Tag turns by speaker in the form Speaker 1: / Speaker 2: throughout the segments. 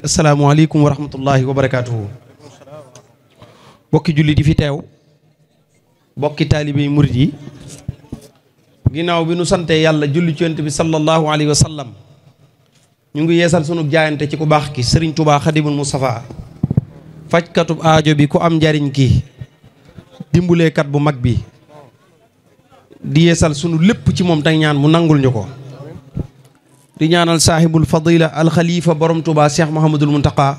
Speaker 1: asalaamaaleykum wa rahmatullahi wa barakaatuhu. bokki jullit yi fi teew bokki taalibe yi murit yi ginnaaw bi nu sante yàlla julli ci yonent bi sallallahu alayhi wa sallam ñu ngi yeesal sunu jaayante ci ku baax ki Sëriñ Tuubaa Xadimul Mustafa fajkatub aajo bi ku am njariñ ki dimbuleekat bu mag bi di yeesal sunu lépp ci moom tey ñaan mu nangul ñu ko di ñaanal saahibul fadila alxalifa borom Tuubaa Cheikh Mouhamadul Muntaqa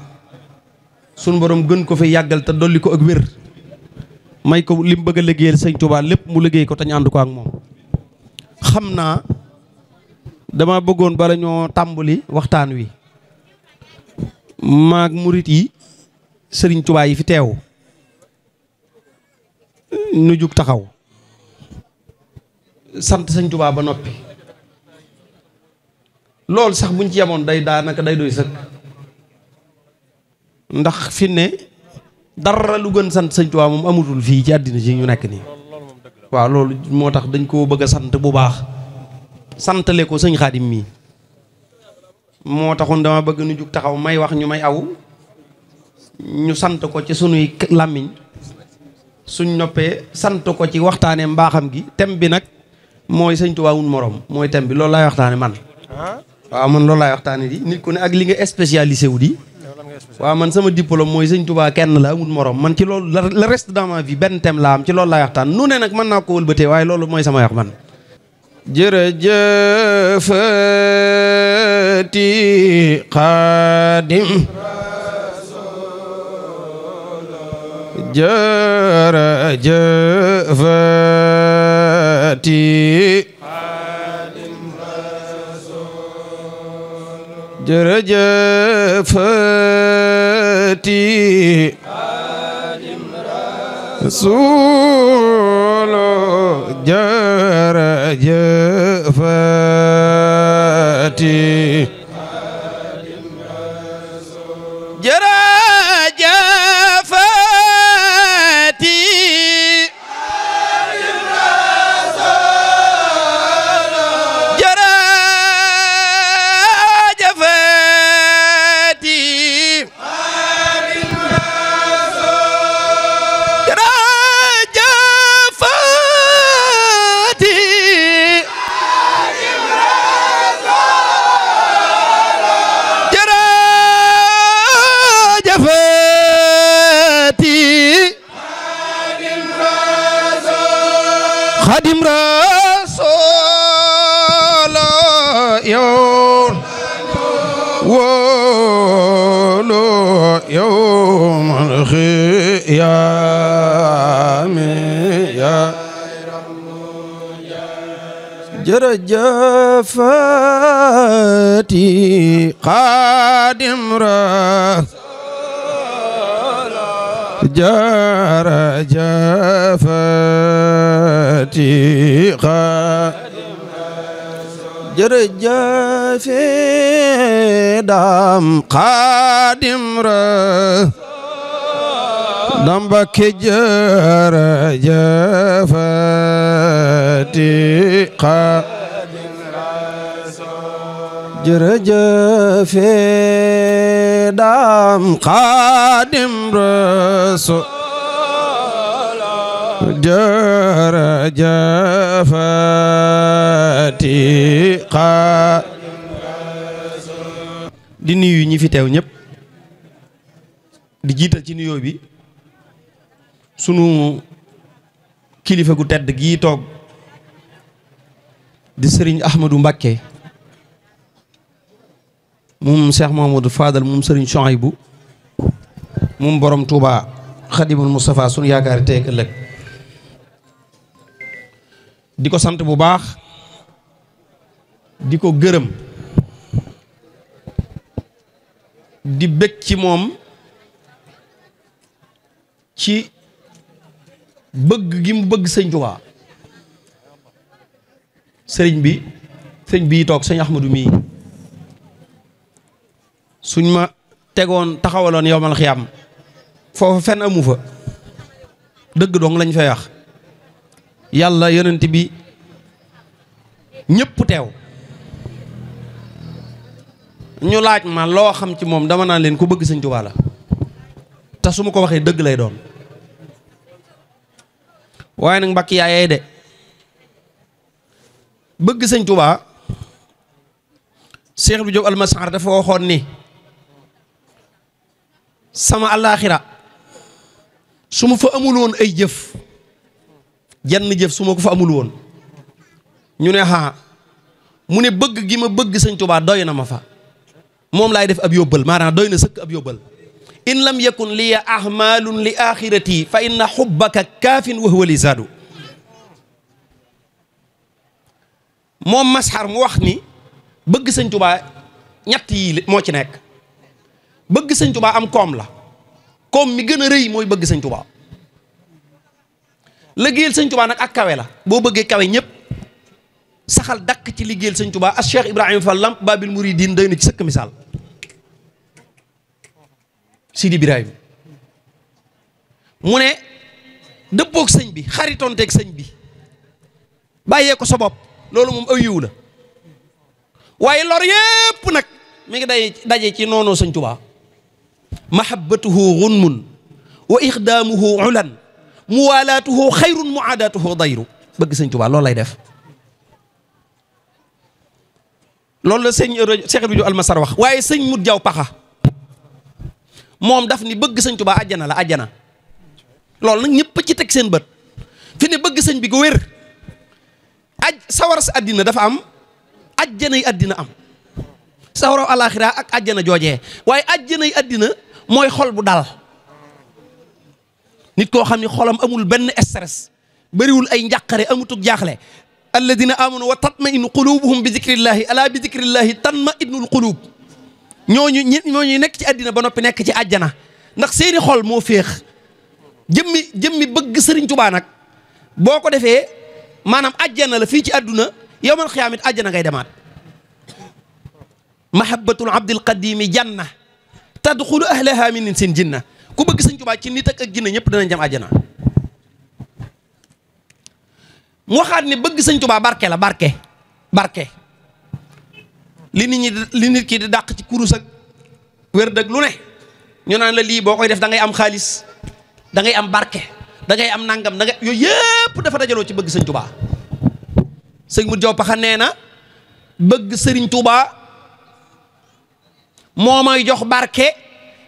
Speaker 1: sunu borom gën ko fi yàggal te dolli ko ak wér may ko lim bëgg a liggéeyal Sëriñ Tuubaa lépp mu liggéey ko te ñu ànd ko ak moom. xam naa dama bëggoon bala ñoo tàmbali waxtaan wi maag murit yi Sëriñ Tuubaa yi fi teew nu jug taxaw sant Sëriñ Tuubaa ba noppi loolu sax buñ ci yemoon day daanaka day doy sëkk ndax fi ne dara lu gën sant Sëriñ Tuubaa moom amutul fii ci àddina ci ñu nekk nii waaw loolu moo tax dañ koo bëgg a sant bu baax santale ko sëñ Xaadim mii moo taxoon dama bëgg nu jug taxaw may wax ñu may aw ñu sant ko ci sunuy làmmiñ suñ noppee sant ko ci waxtaane mbaaxam gi thème bi nag mooy Sëriñ Tuubaa wun morom mooy thème bi loolu laay waxtaane man waaw man loolu laay waxtaane di nit ku ne ak li nga spécialisé wu di waaw man sama diplôme mooy Sëriñ Tuubaa kenn la amul morom man ci loolu le reste dans ma vie benn thème la am ci loolu laay waxtaan nu ne nag mën naa ko wëlbatee waaye loolu mooy sama wax man jërëjëfati Xaadim jërëjëfati jërëjëfati Rasuulu jërëjëfati Xaadim Rasuul yow wóolu yawmal qiyaam jërëjëfati Xaadim Rasuul jërëjëfati jërëjëfe daam Xaadim Rasuul dam Mbakke jërëjëfati Xaadim Rasuul jërëjëfe daam Xaadim Rasuul jërëjëfati Xaadim Rasuul di nuyu ñi fi teew ñëpp di jiital ci nuyoo bi sunu kilifa gu tedd gii toog di Sëriñ Ahmadou Mbakke moom Cheikh Mahamadou Fadal moom Sëriñ Chouaïbou moom borom Touba Xadimul Mustafa sunu yaakaari tey ak ëllëg di ko sant bu baax di ko gërëm di bëgg ci moom ci bëgg gi mu bëgg Sëriñ Tuubaa sëriñ bi toog sëñ Ahmadou mii suñ ma tegoon taxawaloon yowmal xiyaam foofu fenn amu fa dëgg dong lañ fay wax yàlla yonent bi ñëpp teew ñu laaj ma loo xam ci moom dama naan leen ku bëgg sëñ Tuubaa la te su ma ko waxee dëgg lay doon waaye nag mbakk yaayee de bëgg sëñ Tuubaa Cheikh Ibou Diop Almasar dafa waxoon ni sama àllaaxira su ma fa amul woon ay jëf jenn jëf su ma ko fa amul woon ñu ne mu ne bëgg gi ma bëgg sëñ Tuubaa doy na ma fa moom laay def ab yóbbal maanaam doy na sëkk ab yóbbal in lam yakun liya ahmalun li axirati fa inna xubbaka kaafin wa huwa li zaadu moom Masar mu wax ni bëgg sëñ Tuubaa ñett yi moo ci nekk bëgg sëñ Tuubaa am koom la koom mi gën a rëy mooy bëgg sëñ Tuubaa liggéeyal sëñ Tuubaa nag ak kawe la boo bëggee kawe ñëpp saxal dakk ci liggéeyal sëñ Tuubaa as Cheikh Ibrahima Fall Lamp Babil Mouridine doy na ci sëkk misaal Sidi Ibrahima mu ne dëppook sëñ bi xaritonteeg sëñ bi bàyyee ko sa bopp loolu moom aw yiw la waaye lor yépp nag mi ngi daje ci noonu sëñ Tuubaa mahabbatuhu gunmun wa ixdaamuhu ulan muwalaatuhu xayrun muaadaatuhu dayru bëgg sëñ Tuubaa loolu lay def loolu la sëñ Cheikh Ibou Diop Almasar wax waaye sëñ Mut Jaw Paxa moom daf ni bëgg sëñ Tuubaa àjjana la àjjana loolu nag ñëpp ci teg seen bët fi ne bëgg sëñ bi gu wér sawar sa àddina dafa am àjjanay àddina am sawaraw alaaxira ak àjjana joojee waaye àjjanay àddina mooy xol bu dal nit koo xam ne xolam amul benn stress bëriwul ay njàqare amutug jaaxle alladina amanu wa tatmainu qulubuhum bi zikrillahi ala bi zikrillahi tatmainul qulub ñooñu nekk ci àddina ba noppi nekk ci àjjana ndax seeni xol moo féex jëmmi bëgg sëriñ Tuubaa nag boo ko defee maanaam àjjana la fii ci àdduna yawmal xiyaamit àjjana ngay demaat mahabbatul abdil qadimi janna tadxulu ahlaha min seen jinna ku bëgg sëñ Tuubaa ci nit ak jinne ñëpp danañ jëm àjjana mu waxaat ne bëgg sëñ Tuubaa barke la barke li nit ki di dàq ci kurus ak wér dëgg lu ne ñu naan la lii boo koy def da ngay am xaalis da ngay am barke da ngay am nangam da ngay yooyu yëpp dafa dajaloo ci bëgg sëñ Tuubaa sëñ Mut Jaw Paxa nee na bëgg sëriñ Tuubaa moo may jox barke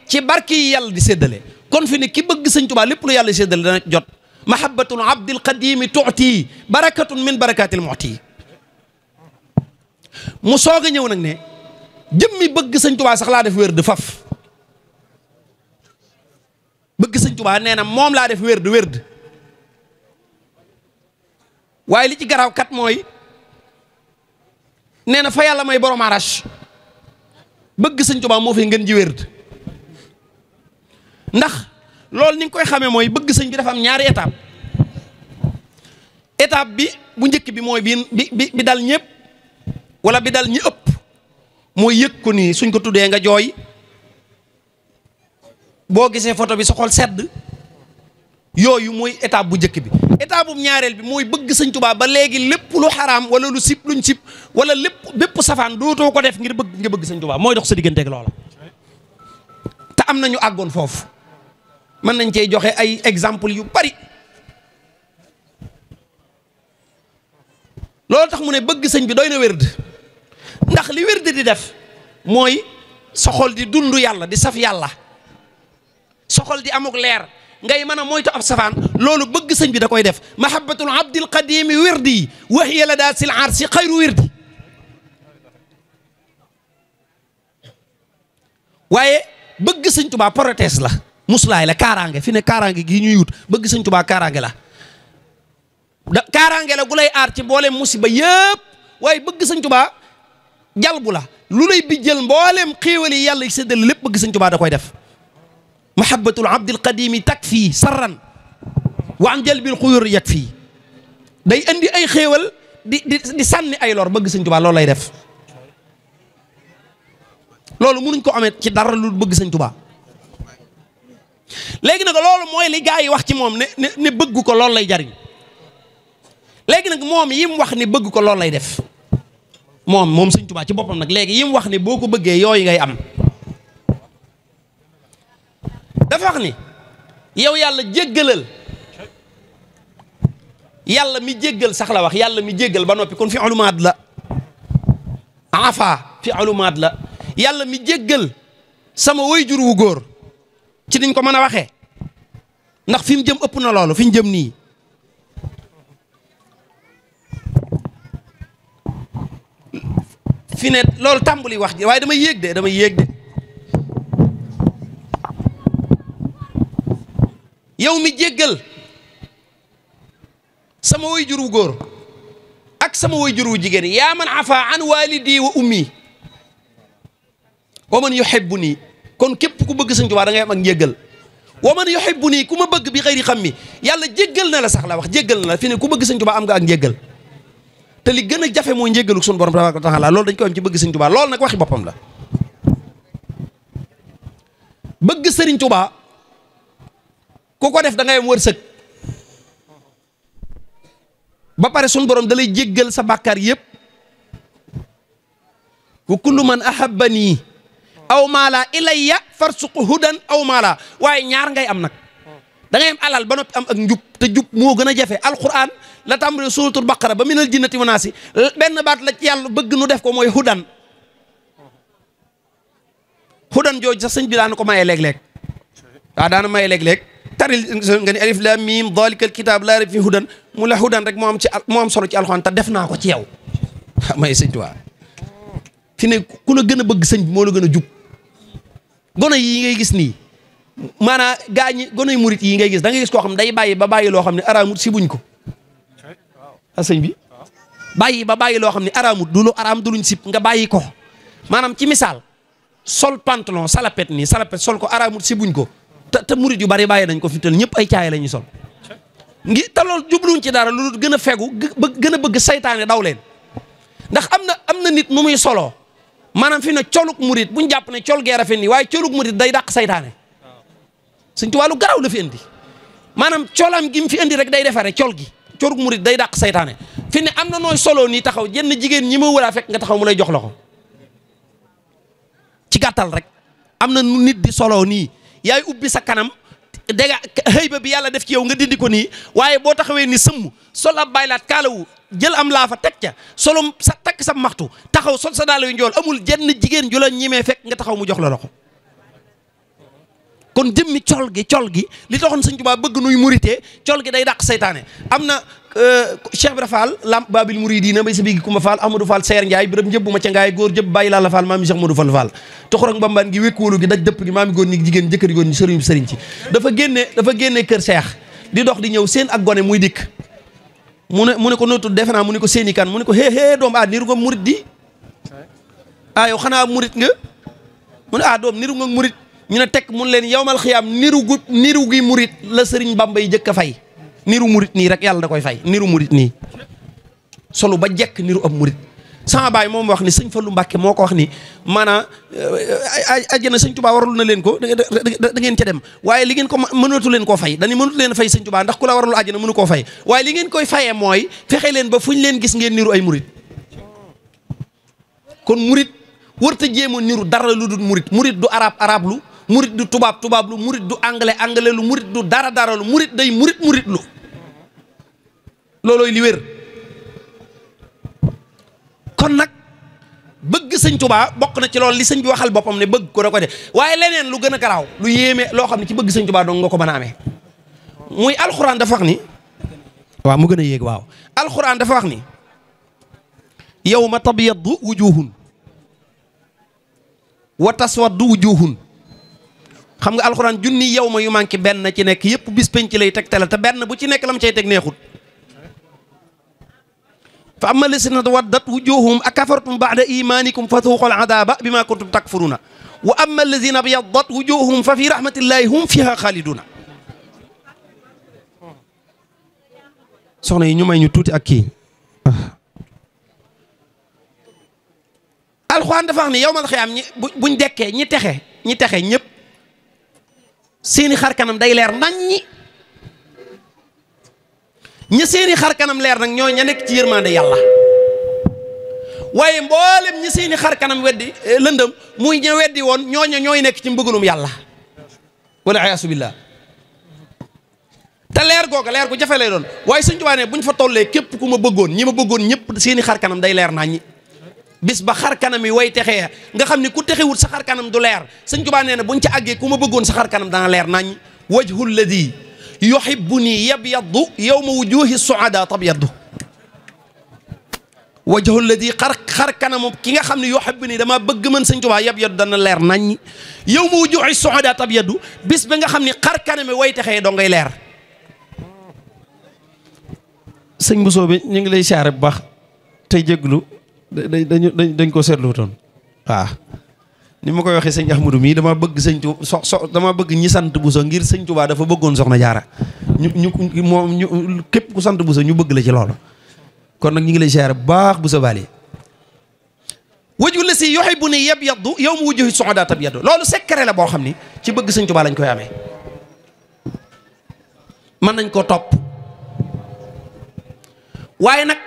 Speaker 1: ci barke yi yàlla di séddale kon fi ne ki bëgg sëñ Tuubaa lépp lu yàlla di séddale dana jot mahabbatul abdil qadimi tuuti barakatun min barakatil muti mu soog a ñëw nag ne jëmmi bëgg sëñ Tuubaa sax laa def wér de faf bëgg sëñ Tuubaa nee na moom laa def wér de waaye li ci garaaw kat mooy nee na fa yàlla may borom arash bëgg sëñ Tuubaa moo fi ngeen ji wér ndax loolu ni nga koy xamee mooy bëgg sëñ bi dafa am ñaari étape bi bu njëkk bi mooy bi dal ñëpp wala bi dal ñi ëpp mooy yëg ko nii suñ ko tuddee nga jooy boo gisee photo bi sa xol sedd yooyu mooy étape bu njëkk bi étape bu ñaareel bi mooy bëgg sëñ Tuubaa ba léegi lépp lu xaraam wala lu sib luñ sib wala bépp safaan dootoo ko def ngir bëgg sëñ Tuubaa mooy dox sa digganteeg loola te am nañu àggoon foofu mën nañ cey joxe ay exemple yu bari loolu tax mu ne bëgg sëñ bi doy na wérd ndax li wérd di def mooy sa xol di dund yàlla di saf yàlla sa xol di amuk leer ngay mën a moytu ab safaan loolu bëgg sëñ bi da koy def mahabbatul abdil qadimi wirdi wa hiya la daa sil arsi xayru wirdi waaye bëgg sëñ Tuubaa protège la muslaay la kaaraange fi ne kaaraange gii ñuy wut bëgg sëñ Tuubaa kaaraange la kaaraange la gu lay aar ci mboolem musiba yëpp waaye bëgg sëñ Tuubaa jalbu la lu lay bijjal mboolem xéewal yi yàlla séddale lépp bëgg sëñ Tuubaa da koy def mahabbatul abdil qadimi takfi sarran wa an jalbil xuyur yakfi day indi ay xéewal di sànni ay lor bëgg sëñ Tuubaa loolu lay def loolu mënuñ ko amee ci dara lu bëgg sëñ Tuubaa léegi nag loolu mooy li gaa yi wax ci moom ne bëgg ko loolu lay jariñ léegi nag moom yi mu wax ni bëgg ko loolu lay def moom sëñ Tuubaa ci boppam nag léegi yi mu wax ni boo ko bëggee yooyu ngay am. dafa wax ni yow yàlla jéggalal, yàlla mi jéggal sax la wax, yàlla mi jéggal ba noppi kon fi ulumaat la, afa fi ulumaat la, yàlla mi jéggal sama waajur wu góor ci niñ ko mën a waxee, ndax fi mu jëm ëpp na loolu fi ñu jëm nii. fi ne loolu tàmbali wax ji waaye damay yéeg de yow mi jéggal sama waajur wu góor ak sama waajur wu jigéen, yaa man afa an walidi wa ummi wa man yuhibbuni, kon képp ku bëgg Sëñ Tuubaa da ngay am ak njéggal. wa man yuhibbuni ku ma bëgg bi xëyri xam mi, yàlla jéggal na la sax la wax, jéggal na la fi ne ku bëgg Sëñ Tuubaa am nga ak njéggal. te li gën a jafe mooy njéggalu suñu borom tabaaraka wa taala, loolu dañ koy am ci bëgg Sëñ Tuubaa, loolu nag waxi boppam la. bëgg Sëriñ Tuubaa ku ko def da ngay am wërsëg ba pare suñu borom da lay jéggal sa bàkkaar yépp. wa kullu man ahabbani aw maala ilayya farsuq hudan aw maala, waaye ñaar ngay am nag, da ngay am alal ba noppi am ak njub, te jub moo gën a jafe. alquran la tàmbale suratul baqara ba minal jinnati wa naasi benn baat la ci yàlla bëgg nu def ko mooy hudan. hudan jooju sax sëñ bi daan ko maye léeg-léeg, waaw daana maye léeg-léeg taril nga ni alif lam mim dalikal kitab laa rayba fiihi hudan, mu la hudan rek moo am solo ci alxuraan te def naa ko ci yow. may sëñ Tuubaa fi ne ku la gën a bëgg sëñ bi moo la gën a jub. gono yi ngay gis nii maanaam gaa ñi gono yu murit yi ngay gis da ngay gis koo xam day bàyyi ba bàyyi loo xam ne araamut si buñ ko a sëñ bi bàyyi ba bàyyi loo xam ne araamut du lu araam du luñ sib nga bàyyi ko. maanaam ci misaal sol pantalon salapet nii salapet sol ko araamut si buñ ko te murit yu bari bàyyi nañ ko fi mu toll ñëpp ay caay la ñuy sol ngi te loolu jubluñ ci dara lu gën a fegu gën a bëgg saytaane daw leen. ndax am na nit nu muy soloo maanaam fi ne coluk murit buñ jàpp ne col gee rafet nii waaye coluk murit day dàq saytaane. Sëñ Tuubaa lu garaw la fi indi maanaam colam gi mu fi indi rek day defare col gi, coluk murit day dàq saytaane. fi ne am na nooy soloo nii taxaw jenn jigéen ñi ma wëraa fekk nga taxaw mu lay jox loxo ci gàttal rek. am na nu nit di soloo nii yaay ubbi sa kanam dégg xëy ba bi yàlla def ci yow nga dindi ko nii, waaye boo taxawee ni sëmm sol ab baylaat kaalawu jël am laa fa teg ca solom sa takk sa maxtu taxaw sol sa daal yu njool amul jenn jigéen ju la ñemee fekk nga taxaw mu jox la loxo. kon jëmmi col gi li taxoon Sëñ Tuubaa bëgg nuy muritee col gi day dàq saytaane. am na Cheikh Ibra Fall lamp babil muridina bay sa bigi Kumba Fall Amadou Fall Seer Ndiaye biram njëbbu ma ca ngaay góor jëpp bàyyi laa la Fall maami Cheikh Modou Fall Fall toxor ak mbambaan gi wékkuwóolu gi daj dëpp gi maami góor ñi jigéen jëkkëri góor ñi sëriñ ci dafa génne kër Seex di dox di ñëw seen ak gone muy dikk mu ne ko nootu defe naa mu ne ko seeni kan mu ne ko hee doom niru nga murit di yow xanaa murit nga mu ne doom niru nga murit ñu ne tekk mun leen yawmal xiyaam niru gi murit la sëriñ Bamba yi jëkk a fay. niru murit nii rek yàlla da koy fay niru murit nii solu ba jekk niru ab murit. sama baay moom wax ni sëñ Fallu Mbàkke moo ko wax ni maanaam àjjana Sëñ Tuubaa warul na leen ko da ngeen ca dem waaye li ngeen ko mënatu leen koo fay dañu mënatu leen fay Sëñ Tuubaa ndax ku la warul àjjana mënu koo fay waaye li ngeen koy fayee mooy fexe leen ba fu ñu leen gis ngeen niru ay murit. kon murit warta jéema niru dara lu dul murit du arab lu murit du tubaab lu murit du anglais lu murit du dara lu murit day murit lu loolooy li wér. kon nag bëgg Sëñ Tuubaa bokk na ci loolu li sëñ bi waxal boppam ne bëgg ko da ko def waaye leneen lu gën a garaaw lu yéeme loo xam ne ci bëgg Sëñ Tuubaa dong nga ko mën a amee muy alxuraan dafa wax ni waaw mu gën a yéeg waaw alxuraan dafa wax ni yawma tabyaddu wujuhun wa taswaddu wujuhun. xam nga alxuraan junni yow ma yu manqué benn ci nekk yëpp bis penc lay teg tele te benn bu ci nekk lam cay teg neexut. fa amma lasina waddat wujuhum akafartum ba'da imanikum fadhuqul adaba bima kuntum takfuruna wa amma alladhina abyaddat wujuhum fa fi rahmatillahi hum fiha khaliduna. soxna yi ñu may ñu tuuti ak kii. alxuraan dafa wax ni yawmal xiyaam buñ dekkee ñi texe ñëpp seeni xar kanam day leer naññi ña seeni xar kanam leer nag ñooy ña nekk ci yërmande yàlla waaye mboolem ñi seeni xar kanam weddi lëndëm muy ñu weddi woon ñooy nekk ci mbëggunum yàlla wala ayaasu billah te leer googa leer gu jafe lay doon waaye Sëñ Tuubaa ne bu ñu fa tollee képp ku ma bëggoon ñi ma bëggoon ñëpp seeni xar kanam day leer naññi bis ba xar kanam yi way texee nga xam ne ku texewut sa xar kanam du leer Sëñ Tuubaa nee na buñ ca àggee ku ma bëggoon sa xar kanam dana leer naññi wajhu lladi yuhibbuni yabyaddu yawma wujuhi suada tabyaddu wajhu lladi xar kanamu ki nga xam ne yuhibbuni dama bëgg mën Sëñ Tuubaa yabyaddu dana leer naññi yawma wujuhi suada tabyaddu bis ba nga xam ne xar kanam yi way texee doo ngay leer. sëñ Bousso bi ñu ngi lay siyaare bu baax tey jéglu dañ ko seetlu toon waaw ni ma koy waxee sëñ Ahmadou mii dama bëgg sëñ Tuubaa dama bëgg ñi sant Bousso ngir Sëñ Tuubaa dafa bëggoon soxna jaara ñu képp ku sant Bousso ñu bëgg la ci loolu kon nag ñu ngi lay siyaare bu baax Bousso Bali waju la si yuhibbuni yabyaddu yawma wujuhi su'ada tabyaddu loolu secret la boo xam ni ci bëgg Sëñ Tuubaa lañ koy amee mën nañ ko topp waaye nag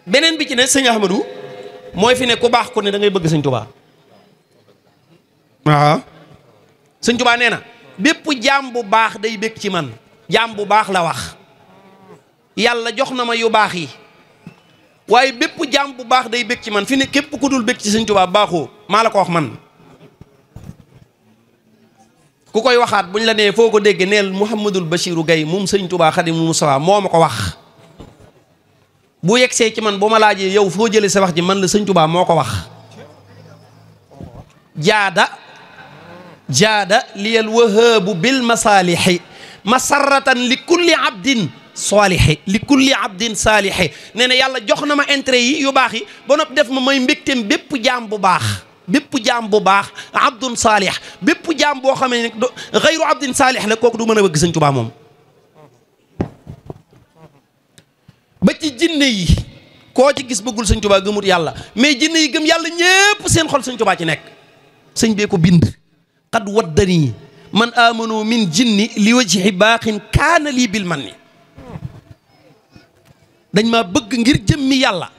Speaker 1: beneen bi ci ne sëñ Ahmadou mooy fi ne ku baax ku ne da ngay bëgg Sëñ Tuubaa waaw Sëñ Tuubaa nee na bépp jaam bu baax day bëgg ci man jaam bu baax la wax yàlla jox na ma yu baax yi waaye bépp jaam bu baax day bëgg ci man fi ne képp ku dul bëgg ci Sëñ Tuubaa baaxoo maa la ko wax man ku koy waxaat buñ la nee foo ko dégg neel Mouhamadul Bachirou Gaye moom Sëñ Tuubaa Xaadimu Mustafaa moo ma ko wax bu yegsee ci man bu ma laajee yow foo jëlee sa wax ji man la Sëñ Tuubaa moo ko wax jaada liyal wahaabu bil masaalihi masarratan li kulli abdin saalihi li kulli abdin saalihi nee na yàlla jox na ma intérêt yi yu baax yi ba noppi def ma may mbégteem bépp jaam bu baax abdun saalih bépp jaam boo xamee ne xayru abdin saalih la kooku du mën a bëgg Sëñ Tuubaa moom ba ci jinne yi koo ci gis bëggul Sëñ Tuubaa gëmut yàlla mais jinne yi gëm yàlla ñépp seen xol Sëñ Tuubaa ci nekk sëñ bee ko bind qad waddanii man amanu min jinni li wajhi baaxin kaana lii bil man ni dañ maa bëgg ngir jëmmi yàlla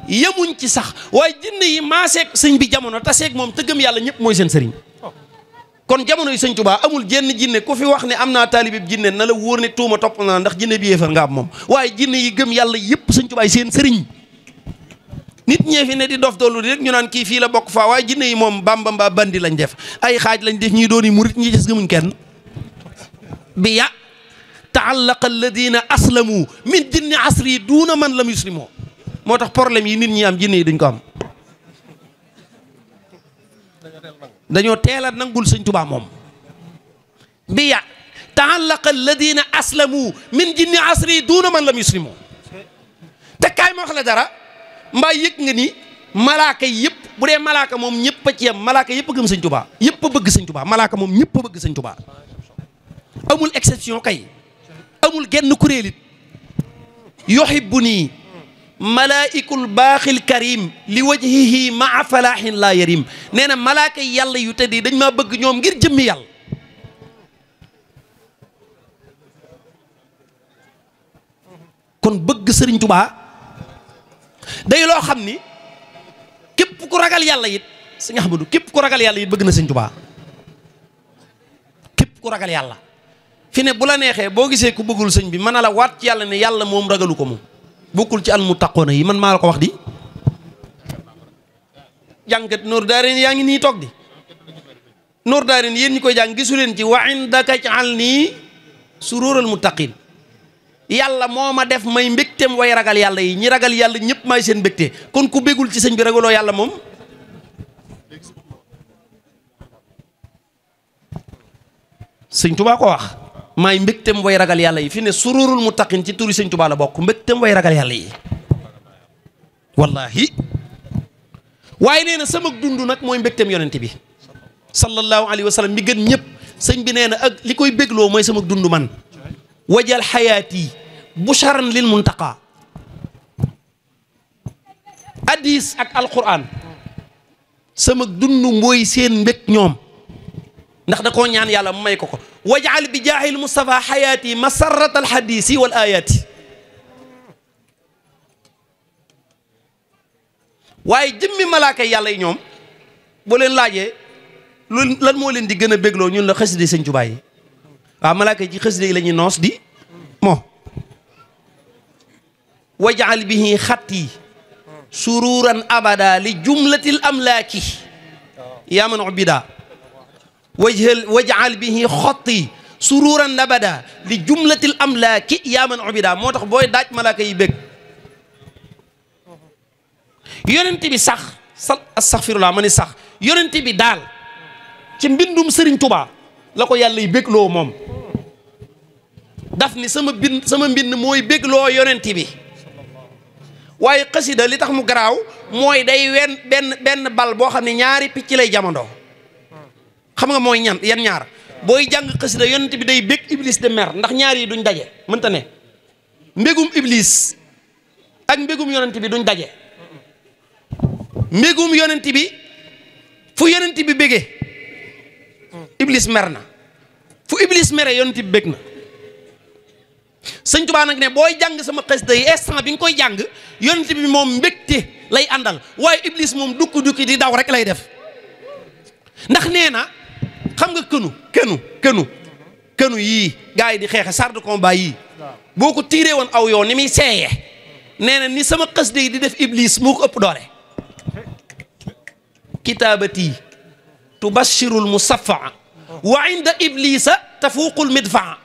Speaker 1: yemuñ ci sax waaye jinne yi maaseeg sëñ bi jamono taseeg moom te gëm yàlla ñëpp mooy seen sëriñ kon jamono yi Sëñ Tuubaa amul jenn jinne ku fi wax ne am naa taalibib jinne na la wóor ne tuuma topp na ndax jinne bi yéefar nga am moom waaye jinne yi gëm yàlla yëpp Sëñ Tuubaa seen sëriñ nit ñee fi ne di dof doolu rek ñu naan kii fii la bokk faa waaye jinne yi moom bamba mbaa bandi lañ def ay xaaj lañ def ñii dooni murit ñi gis gëmuñ kenn bi ya taallaqa alladina aslamu min jinni asri duuna man lam yuslimoo moo tax problème yi nit ñi am jinne yi duñ ko am dañoo teel a nangul Sëñ Tuubaa moom bi ya taallaqa alladina aslamu min jinni asri duuna man lam yuslimoo te kaay ma wax la dara mbaa yëg nga ni malaaka yëpp bu dee malaaka moom ñëpp a ci yem malaaka yëpp a gëm Sëñ Tuubaa yëpp a bëgg Sëñ Tuubaa malaaka moom ñëpp a bëgg Sëñ Tuubaa amul exception kay amul genn kuréelit yuhibbuni malaa'ikul baaxil karim li wajhihi maa falaahin laa yarim nee na malaaka yi yàlla yu tëddi dañ maa bëgg ñoom ngir jëmmi yàlla kon bëgg Sëriñ Tuubaa day loo xam ni képp ku ragal yàlla it Sëñ Ahmadu képp ku ragal yàlla it bëgg na Sëñ Tuubaa képp ku ragal yàlla fi ne bu la neexee boo gisee ku bëggul sëñ bi mën na la waat ci yàlla ne yàlla moom ragalu ko moom bokkul ci al muttaqoona yi man maa la ko wax di jàngkat Nuur Daarayni yaa ngi nii toog di Nuur Daarayni yéen ñi koy jàng gisu leen ci wa indaka ij'alnii suruural muttaqiin yàlla moo ma def may mbégteem way ragal yàlla yi ñi ragal yàlla ñëpp may seen mbégte kon ku béggul ci sëñ bi ragaloo yàlla moom Sëñ Tuubaa ko wax maay mbégteem way ragal yàlla yi fi ne sururul muttaqin ci turi Sëñ Tuubaa la bokk mbégteem way ragal yàlla yi wallahi waaye nee na sama dund nag mooy mbégteem yonent bi sallallahu alayhi wa sallam mi gën ñëpp sëñ bi nee na ak li koy bégloo mooy sama dund man wajal xayaati busharan lil muntaqa hadis ak alquran sama dund mooy seen mbég ñoom ndax da koo ñaan yàlla mu may ko ko wajal bi jaahil Mustafa xayaati masarrat alhadisi wal ayati waaye jëmmi malaaka yàlla yi ñoom boo leen laajee lan moo leen di gën a bégloo ñun la xasida sëñ Tuubaa yi waaw malaaka yi ci xasida yi la ñuy noos di moo waj'al bihi xatti sururan abada li jumlatil amlaaki yaa man ubida waj'al bihi xatti sururan abada li jumlatil amlaaki yaa man ubida moo tax booy daaj malaaka yi bég yonent bi sax astaghfirullah ma ni sax yonent bi daal ci mbindum Sëriñ Tuubaa la ko yàlla yi bégloo moom daf ni sama mbind mooy bégloo yonent bi waaye xasida li tax mu garaaw mooy day benn bal boo xam ne ñaari picc lay jamandoo xam nga mooy yan ñaar booy jàng xasida yonent bi day bég iblis de mer ndax ñaar yi duñ daje mënta ne mbégum iblis ak mbégum yonent bi duñ daje mbégum yonent bi fu yonent bi bégee iblis mer na fu iblis mere yonent bi bég na sëñ Tuubaa nag ne booy jàng sama xasida yi instant bi nga koy jàng yonent bi moom mbégte lay àndal waaye iblis moom dukki di daw rek lay def ndax nee na xam nga kënu yii gars yi di xeexe char de combat yii boo ko tiiree woon aw yoon ni muy seeyee nee na ni sama xasida yi di def iblis moo ko ëpp doole kitaabati tubashirul musaffaa wa inda iblisa tafuuqul midfaa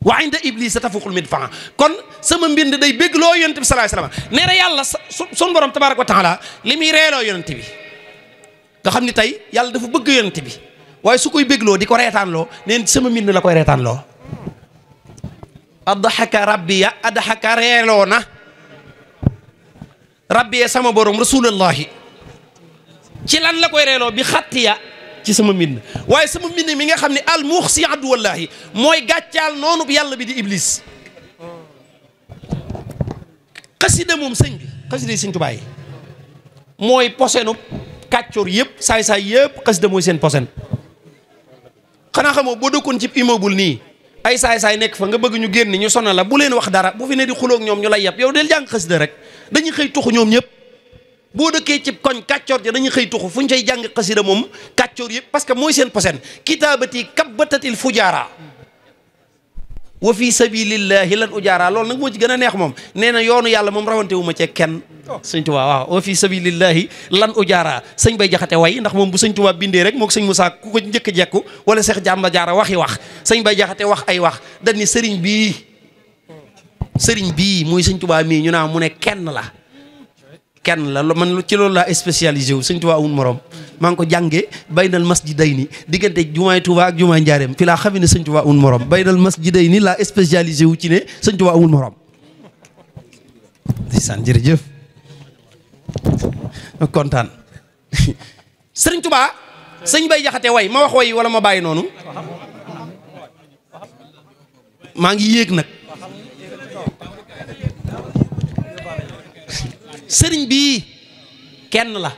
Speaker 1: wa inda iblisa tafuuqul midfaa kon sama mbind day bégloo yonent bi sallallahu alayhi wasallam nee na yàlla sun borom tabaaraka wa taala li muy reeloo yonent bi nga xam ni tey yàlla dafa bëgg yonent bi waaye su koy bégloo di ko reetaanloo neen sama mbind la koy reetaanloo adhaka rabbiya adhaka reeloo na rabbiya sama borom rasulullahi ci lan la koy reeloo bi xattiya ci sama mbind waaye sama mbind mi nga xam ne al muxsi addu wallahi mooy gàccaal noonu yàlla bi di iblis xasida moom sëñ bi xasida yi sëñ Tuubaa yi mooy posenu kàccoor yëpp saay-saay yëpp xasida mooy seen posen xanaa xamoo boo dëkkoon ci immeuble nii ay saay-saay nekk fa nga bëgg ñu génn ñu sonal la bu leen wax dara bu fi ne di xuloog ñoom ñu lay yab yow del jàng xasida rek dañuy xëy tuxu ñoom ñëpp boo dëkkee ci koñ kàccoor ja dañuy xëy tuxu fu ñu cay jàng xasida moom kàccoor yëpp parce que mooy seen posen kitaabati kabbatatil fujaara wa fi sabilillahi lan ujaara loolu nag moo ci gën a neex moom nee na yoonu yàlla moom rawante wu ma cee kenn sëñ Tuubaa waaw wa fi sabilillahi lan ujaara sëñ Bay Jaxate way ndax moom bu sëñ Tuubaa bindee rek moo ko sëñ Musaa ku ko njëkk jekku wala Seex Jàmba Jaara waxi wax sëñ Bay Jaxate wax ay wax dañ ni sëriñ bii muy sëñ Tuubaa mii ñu naa mu ne kenn la man ci loolu laa spécialisé wu sëñ Tuubaa amul morom maa ngi ko jàngee baynal masjidayni diggante jumaay Tuubaa ak jumaay Njaareem fi laa xam ne sëñ Tuubaa amul morom baynal masjidayni laa spécialisé wu ci ne sëñ Tuubaa amul morom. ndeysaan jërëjëf kontaan sëriñ Tuubaa sëñ Bay Jaxate way ma wax way wala ma bàyyi noonu maa ngi yéeg nag. sëriñ bii kenn la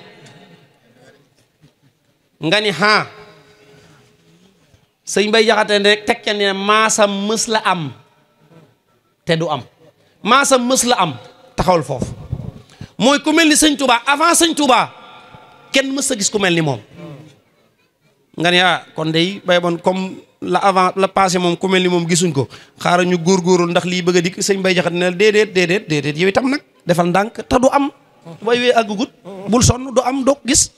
Speaker 1: nga ni sëñ Bay Jaxate rek tekki ne maasam mës la am te du am maasam mës la am taxawal foofu mooy ku mel ni sëñ Touba avant sëñ Touba kenn mës a gis ku mel ni moom nga ni kon day bay bon comme la avant la passé moom ku mel ni moom gisuñ ko xaaral ñu góorgóorlu ndax lii bëgg a dikk sëñ Bay Jaxate ne déedéet yow itam nag defal ndànk te du am way wee àggugut bul sonn du am doog gis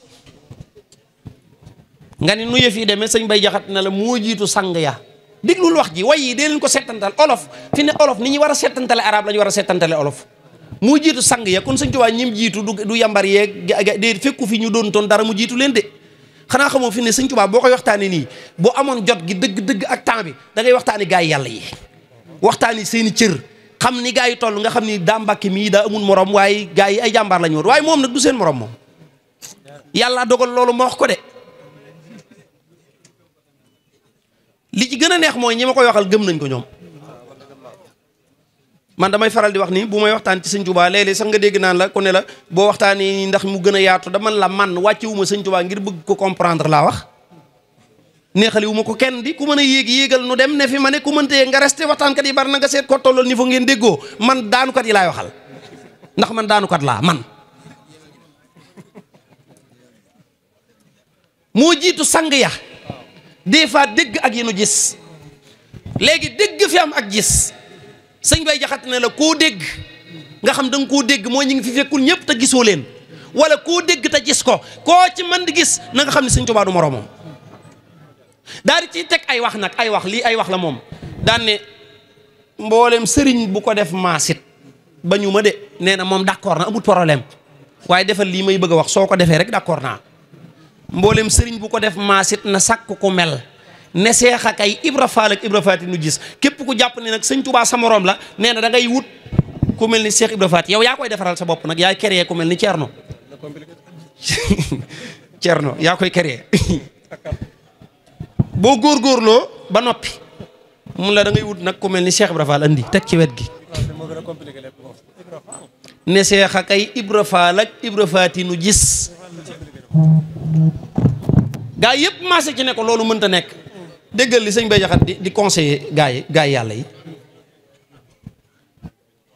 Speaker 1: nga ni nu yëf yi demee sëñ Bay Jaxate ne la moo jiitu sang ya déglul wax ji way yi dee leen ko settantal olof fi ne olof ni ñu war a settantale arab la ñu war a settantale olof moo jiitu sang ya kon sëñ Tuubaa ñim jiitu du yambar yeeg dee fekku fi ñu doon toon dara mu jiitu leen de xanaa xamoo fi ne sëñ Tuubaa boo koy waxtaane nii boo amoon jot gi dëgg ak temps bi da ngay waxtaane gaa yi yàlla yi waxtaani seeni cër xam ni gaa yi toll nga xam ni daa Mbàkke mii daa amul morom waaye gaa yi ay jàmbaar lañu woon waaye moom nag du seen morom moom yàlla dogal loolu ma wax ko de li ci gën a neex mooy ñi ma koy waxal gëm nañ ko ñoom man damay faral di wax ni bu may waxtaan ci sëñ Tuubaa léeg-léeg sax nga dégg naan la ku ne la boo waxtaanee ndax mu gën a yaatu dama la man wàccewuma sëñ Tuubaa ngir bëgg ko comprendre laa wax neexali wu ma ko kenn di ku mën a yéegal nu dem ne fi ma ne ku mënta yéeg nga resté waxtaankat yi bari na nga seet ko tollool niveau ngeen déggoo man daanukat yi laay waxal ndax man daanukat laa man moo jiitu sang ya des fois dégg ak yi nu gis léegi dégg fi am ak gis sëñ Bay Jaxate ne la koo dégg nga xam da nga koo dégg mooy ñu ngi fi fekkul ñëpp te gisoo leen wala koo dégg te gis ko koo ci man di gis na nga xam ne sëñ Tuubaa du moroomam daal di ciy teg ay wax nag ay wax lii ay wax la moom daan ne mboolem sëriñ bu ko def maasit ba ñu ma de nee na moom d'accord na amul problème waaye defal lii may bëgg a wax soo ko defee rek d'accord naa mboolem sëriñ bu ko def maasit na sàkk ku mel ne seex ak ay Ibra Faal ak Ibra Faati nu gis képp ku jàpp ne nag sëñ Tuubaa sa moroom la nee na da ngay wut ku mel ni Seex Ibra Faati yow yaa koy defaral sa bopp nag yaay créer ku mel ni Cerno Cerno yaa koy créer boo góorgóorloo ba noppi mun la da ngay wut nag ku mel ni Cheikh Ibra Fall andi teg ci wet gi ne Cheikh ak ay Ibra Fall ak Ibra Faati nu gis gaa yëpp maase ci ne ko loolu mënta nekk déggal li sëñ Bay Jaxate di conseiller gaa yi yàlla yi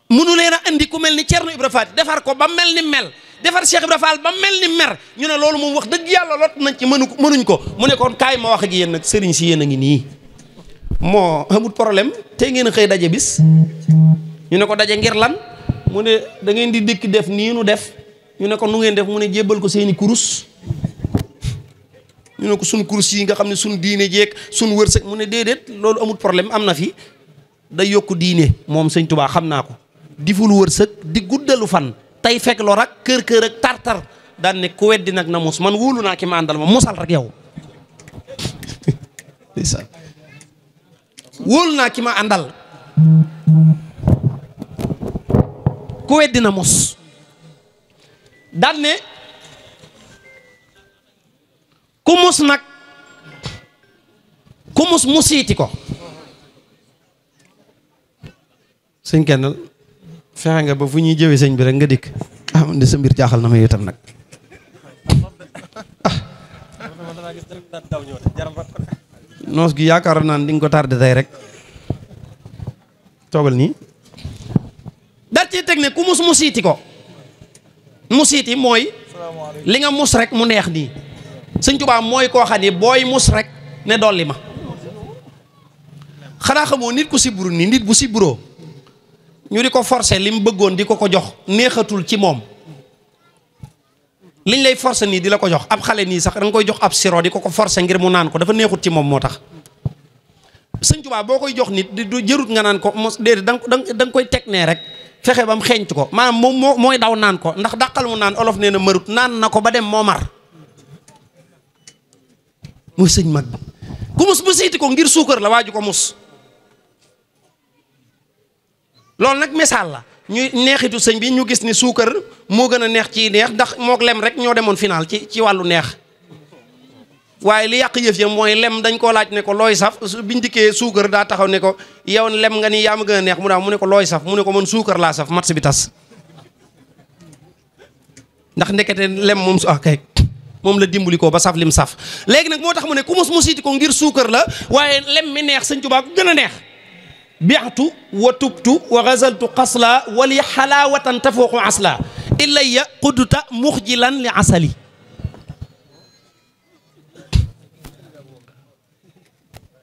Speaker 1: munu leen a andi ku mel ni Cerno Ibra Faati defar ko ba mel ni mel defar Cheikh Ibra Fall ba mel ni mer ñu ne loolu moom wax dëgg yàlla lot nañ ci mënuñ ko mu ne kon kaay ma wax ak yéen nag sëriñ si yéen a ngi nii moo amul problème te ngeen xëy daje bis ñu ne ko daje ngir lan mu ne da ngeen di dikk def nii nu def ñu ne ko nu ngeen def mu ne jébbal ko seeni kurus ñu ne ko suñ kurus yi nga xam ne suñ diine jeeg suñ wërsëg mu ne déedéet loolu amul problème am na fi day yokku diine moom sëñ Tuubaa xam naa ko diful wërsëg di guddalu fan tey fekk lor ak kër ak tartar daan ne ku weddi nag na mus man wóolu naa ki ma àndal ma musal rek yow wóolu naa ki ma àndal ku weddi na mus daan ne ku mus nag ku mus musiiti ko sëñ Kendal fexe nga ba fu ñuy jëwee sëñ bi rek nga dikk ah man de sa mbir jaaxal na ma itam nag noos gi yaakaar naan di nga ko tardé tey rek toogal nii daal ci teg ne ku mus musiiti ko musiiti mooy li nga mus rek mu neex nii sëñ Tuubaa mooy koo xam ne booy mus rek ne dolli ma xanaa xamoo nit ku siburu nii nit bu siburoo ñu di ko forcer li mu bëggoon di ko jox neexatul ci moom liñ lay forcer nii di la ko jox ab xale nii sax da nga koy jox ab siro di ko forcer ngir mu naan ko dafa neexut ci moom moo tax sëñ Tuubaa boo koy jox nit du jërut nga naan ko mos déedéet da nga koy teg nee rek fexe ba mu xeeñtu ko maanaam moom mooy daw naan ko ndax dàqal mu naan olof nee na marut naan na ko ba dem moo mar muy sëñ mag bi ku mus bu siiti ko ngir suukar la waaju ko mus loolu nag misaal la ñuy neexitu sëñ bi ñu gis ni suukar moo gën a neex ci neex ndax mook lem rek ñoo demoon final ci wàllu neex waaye li yàq yëf ya mooy lem dañ koo laaj ne ko looy saf biñ dikkee suukar daa taxaw ne ko yow lem nga ni yaa ma gën a neex mu daa mu ne ko looy saf mu ne ko man suukar laa saf match bi tas ndax ndekete lem moom su kay moom la dimbali ko ba saf lim saf léegi nag moo tax mu ne ku mus musiiti ko ngir suukar la waaye lem mi neex sëñ Tuubaa ko gën a neex bi'tu wa tubtu wa ghazaltu qasla wali halawatan tafuqu asla ilayya qudta mukhjilan li asali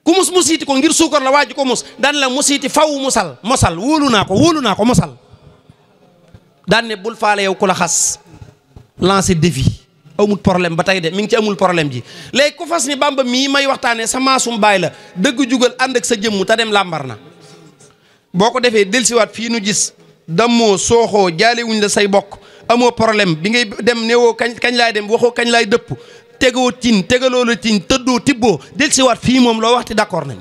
Speaker 1: ku mus musiiti ko ngir suukar la waaju ko mus daan la musiiti faw mosal wóolu naa ko mosal daan ne bul faale yow ku la xas lancer défi amul problème ba tey de mi ngi ci amul problème ji léegi ku fas ni Bamba mii may waxtaanee sa maasum baay la dëgg jugal ànd ak sa jëmm te dem làmbar na boo ko defee delsiwaat fii nu gis dammoo sooxoo jaale wuñ la say bokk amoo problème bi ngay dem newoo kañ laay dem waxoo kañ laay dëpp tegoo tin tegaloo la tin tëddoo tibboo delsiwaat fii moom loo waxti d'accord nañ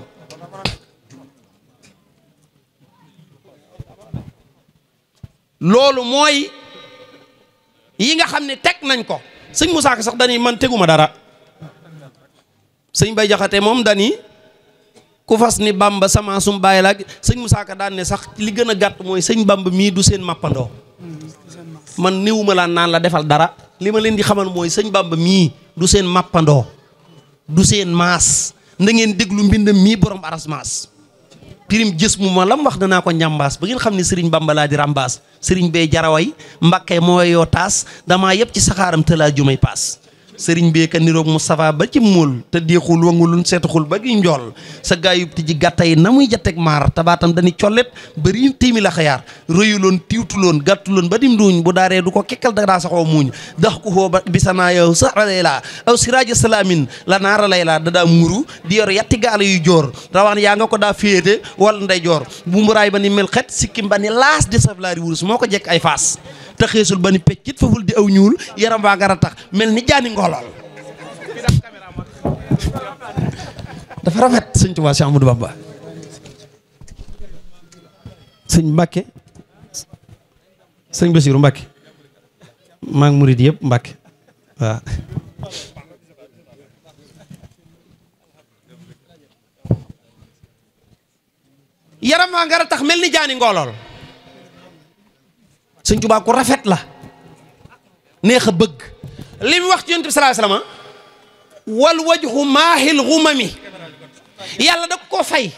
Speaker 1: loolu mooy yi nga xam ne teg nañ ko sëñ Moussa Ka sax dañuy man teguma dara sëñ Bay Jaxate moom dañuy ku fas ni Bamba sama sum bàyyi la sëñ Moussa Ka daan ne sax li gën a gàtt mooy sëñ Bamba mii du seen mappandoo man néewuma laan naan la defal dara li ma leen di xamal mooy sëñ Bamba mii du seen mappandoo du seen maas na ngeen déglu mbindam mii borom aras maas pirim jës mu ma lam wax danaa ko njàmbaas ba ngeen xam ne sëriñ Bamba laa di rambaas sëriñ bee jaraway Mbakke moo yoo taas damaa yëpp ci saxaaram tëlaa jumay paas sëriñ bee ka niroog Moustapha ba ci móol te deexul wangulun seetaxul ba gi njool sa gaayub ti ji gàtta yi na muy jateg maar tabaatam dañi collet bari téemi la xayaar rëyuloon tiwtuloon gàttuloon ba dim duuñ bu daaree du ko kekkal daa saxoo muuñ dax ku xoo ba bisanaa yow sara layla aw siraaja salaamin la naara layla da daa muru di yor yatti gaala yu joor rawaan yaa nga ko daa féete wala nday joor bu mburaay ba ni mel xet sikkim ba ni laas di saf laari wurus moo ko jekk ay faas te xeesul ba ni peccit faful di aw ñuul yaram waa gara tax mel ni jaani ngolol dafa rafet sëñ Tuubaa Cheikh Ahmadou Bamba sëñ Mbàkke sëñ Basiru Mbàkke maa ngi murid yëpp Mbàkke waaw yaram waa gara tax mel ni jaani ngolol sëñ Tuubaa ku rafet la neex a bëgg li mu wax ci Yonent bi sallallahu alayhi wasallam wal wajhu maahil ghumami yàlla da ko fay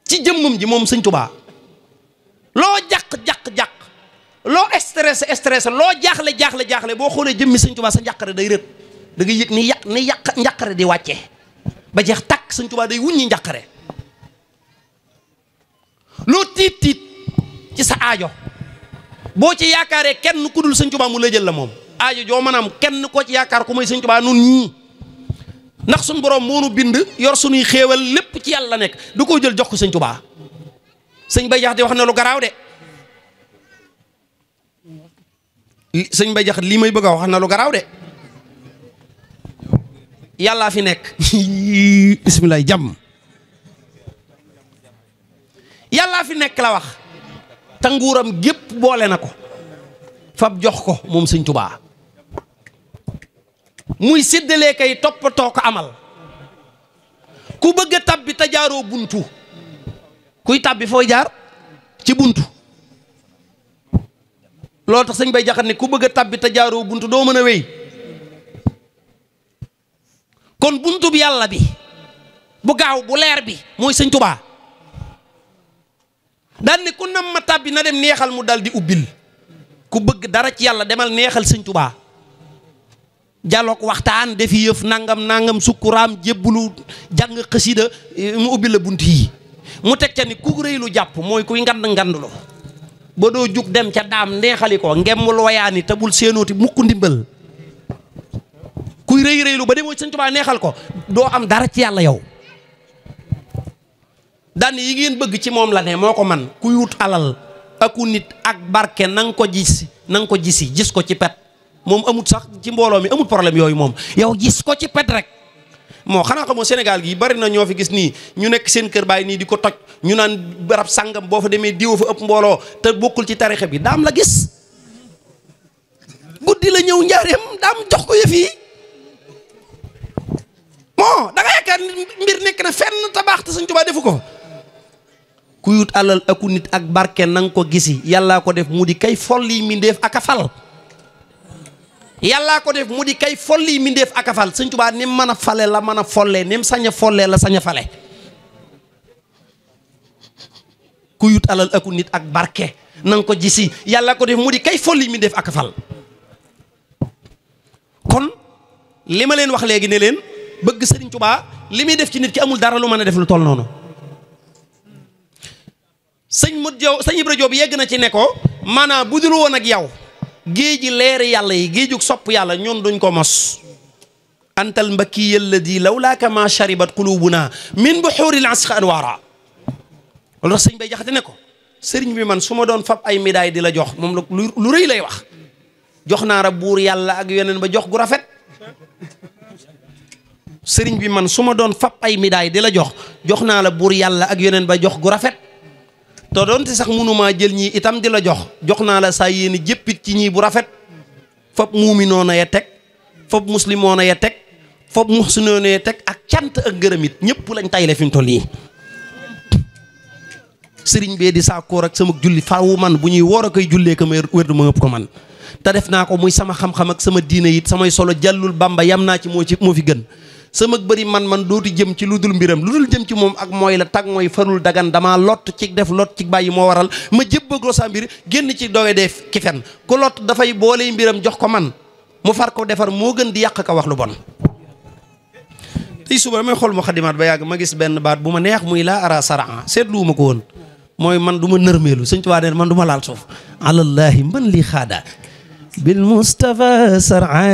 Speaker 1: ci jëmmam ji moom sëñ Tuubaa loo jàq loo stress loo jaaxle boo xoolee jëmmi sëñ Tuubaa sa njàqare day rët da ngay yëg ni njàqare di wàcce ba jeex tàkk sëñ Tuubaa day wuññi njàqare loo tiit ci sa aajo boo ci yaakaaree kenn ku dul sëñ Tuubaa mu la jël la moom aajo joo maanaam kenn koo ci yaakaar ku may sëñ Tuubaa nun ñii ndax suñu borom moo nu bind yor suñuy xéewal lépp ci yàlla nekk du ko jël jox ko sëñ Tuubaa sëñ Bay Jaxate wax na lu garaaw de sëñ Bay Jaxate lii may bëgg a wax na lu garaaw de yàllaa fi nekk bismillaah jàmm yàllaa fi nekk la wax te nguuram gépp boole na ko fab jox ko moom sëñ Tuubaa muy séddalee kay toppatoo ko amal ku bëgg a tabbi te jaaroo buntu kuy tabbi fooy jaar ci buntu loolu tax sëñ Bay Jaxate ne ku bëgg a tabbi te jaaroo buntu doo mën a wéy kon buntu bi yàlla bi bu gaaw bu leer bi mooy sëñ Tuubaa daan ne ku nam ma tabbi na dem neexal mu dal di ubbil ku bëgg dara ci yàlla demal neexal sëñ Tuubaa jaloog waxtaan defi yëf nangam sukkuraam jébbulu jàng xasida mu ubbi la bunt yi mu teg ca ni ku rëy lu jàpp mooy kuy ngandlu ba doo jug dem ca daam neexali ko ngemmul wayaani te bul séenooti mukk ndimbal kuy rëylu ba demoo sëñ Tuubaa neexal ko doo am dara ci yàlla yow daan yi ngeen bëgg ci moom la ne moo ko man kuy wut alal aku nit ak barke na nga ko gisi gis ko ci pet moom amut sax ci mbooloo mi amut problème yooyu moom yow gis ko ci pet rek moo xanaa xamoo Sénégal gi bari na ñoo fi gis nii ñu nekk seen kër baay nii di ko toj ñu naan barab sàngam boo fa demee diwo fa ëpp mbooloo te bokkul ci tarixe bi daam la gis guddi la ñëw njaareem daam jox ko yëf yi moo da nga yaakaar mbir nekk na fenn tabaax te Sëñ Tuubaa defu ko fa ku yut alal aku nit ak barke na nga ko gisi yàllaa ko def mu di kay folli mindeef ak a fal yàllaa ko def mu di kay folli mindeef ak a fal Sëñ Tuubaa ni mu mën a fale la mën a follee ni mu sañ a follee la sañ a fale ku yut alal aku nit ak barke na nga ko gisi yàllaa ko def mu di kay folli mindeef ak a fal kon li ma leen wax léegi ne leen bëgg Sëriñ Tuubaa li muy def ci nit ki amul dara lu mën a def lu toll noonu sëñ Ibra Joob yegg na ci ne ko maanaam bu dul woon ak yow géeji leeri yàlla yi géejug sopp yàlla ñun duñ ko mos antal mbakki alladi lawlaaka ma sharibat qulubuna min buxuuril asqi anwaara loolu tax sëñ Bay Jaxate ne ko sëriñ bi man su ma doon fab ay médaille di la jox moom la lu rëy lay wax jox naa la buur yàlla ak yeneen ba jox gu rafet sëriñ bi man su ma doon fab ay médaille di la jox naa la buur yàlla ak yeneen ba jox gu rafet te doonte sax mënumaa jël ñii itam di la jox naa la saa yéeni jëppit ci ñii bu rafet fab muuminoona ya teg fab muslimoona ya teg fab muhsinoona ya teg ak cant ak ngërëm it ñëpp lañ tayle fi mu toll nii sëriñ bee di saakoor ak sama julli faawu man bu ñuy woor a koy jullee ko ma wér du ma ëpp ko man te def naa ko muy sama xam-xam ak sama diina it samay solo jàllul Bamba yam naa ci moo fi gën sama bëri man dootu jëm ci lu dul mbiram lu dul jëm ci moom ak mooy la tag mooy farul dagan damaa lott ci def lott ci bàyyi moo waral ma jébbagoo sa mbir génn ci dowe def ki fen ku lott dafay boole mbiram jox ko man mu far ko defar moo gën di yàq ka wax lu bon. tey suba damay xool Muxaddamaat ba yàgg ma gis benn baat bu ma neex muy laa ara saraa seetluwuma ko woon mooy man du ma nërmeelu Sëñ Tuubaa nee man du ma laal suuf alallahi man li xaada bil Mustafa saray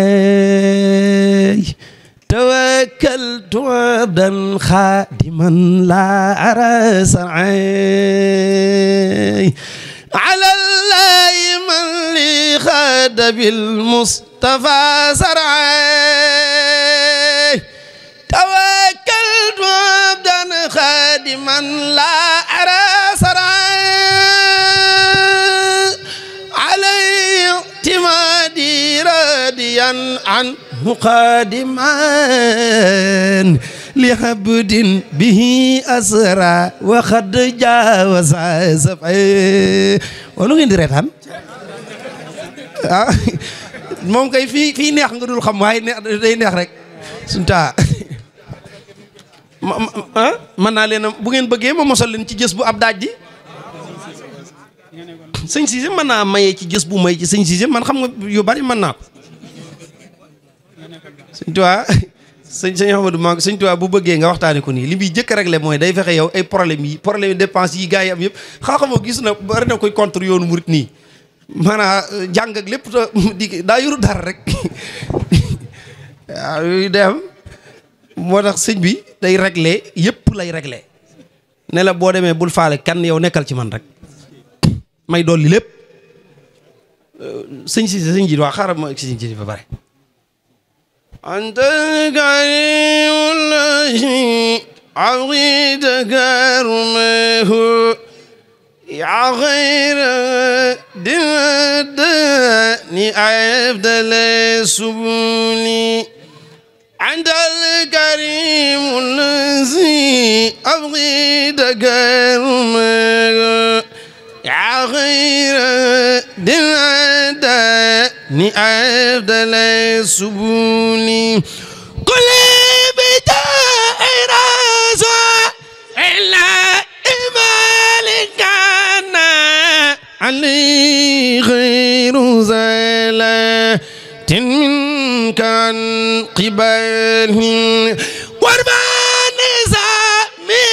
Speaker 1: tawakkaltu abdan xaadiman laa ara saray alallahi man li xaada bil Mustafa saray tawakkaltu abdan xaadiman laa ara saray alayhi i'timaadi radiyan anhu qaadiman li abdin bihi asra wa qad jaawaza safay wala ngeen di reetaan moom kay fii neex nga dul xam waaye day neex rek sunta mën naa leen bu ngeen bëggee ma mosal leen ci jës bu ab daaj ji sëñ Cissé mën naa mayee ci jës bu may ci sëñ Cissé man xam nga yu bari mën naa ko sëñ Tuubaa sëñ Ahmadou Manko sëñ Tuubaa bu bëggee nga waxtaane ko nii li muy jëkk réglé mooy day fexe yow ay problème yi dépense yi gars yi am yëpp xamoo gis na bari na koy contre yoonu murit nii maanaam jàng ak lépp di daa yoru dara rek waaw yooyu day am moo tax sëñ bi day réglé yëpp lay réglé ne la boo demee bul faale kan yow nekkal ci man rek may dolli lépp sëñ si sëñ ji waa xaaral ma sëñ ji ba pare antal karimul lazi awidaka rumehu ya xayra dinadani afdal subuli antal karimul lazi awidaka rumehu يا خير دنادني أفضل السبل كل بداء رسول إلا إمالكنا علي خير زلات منك عن قبله وربان سامي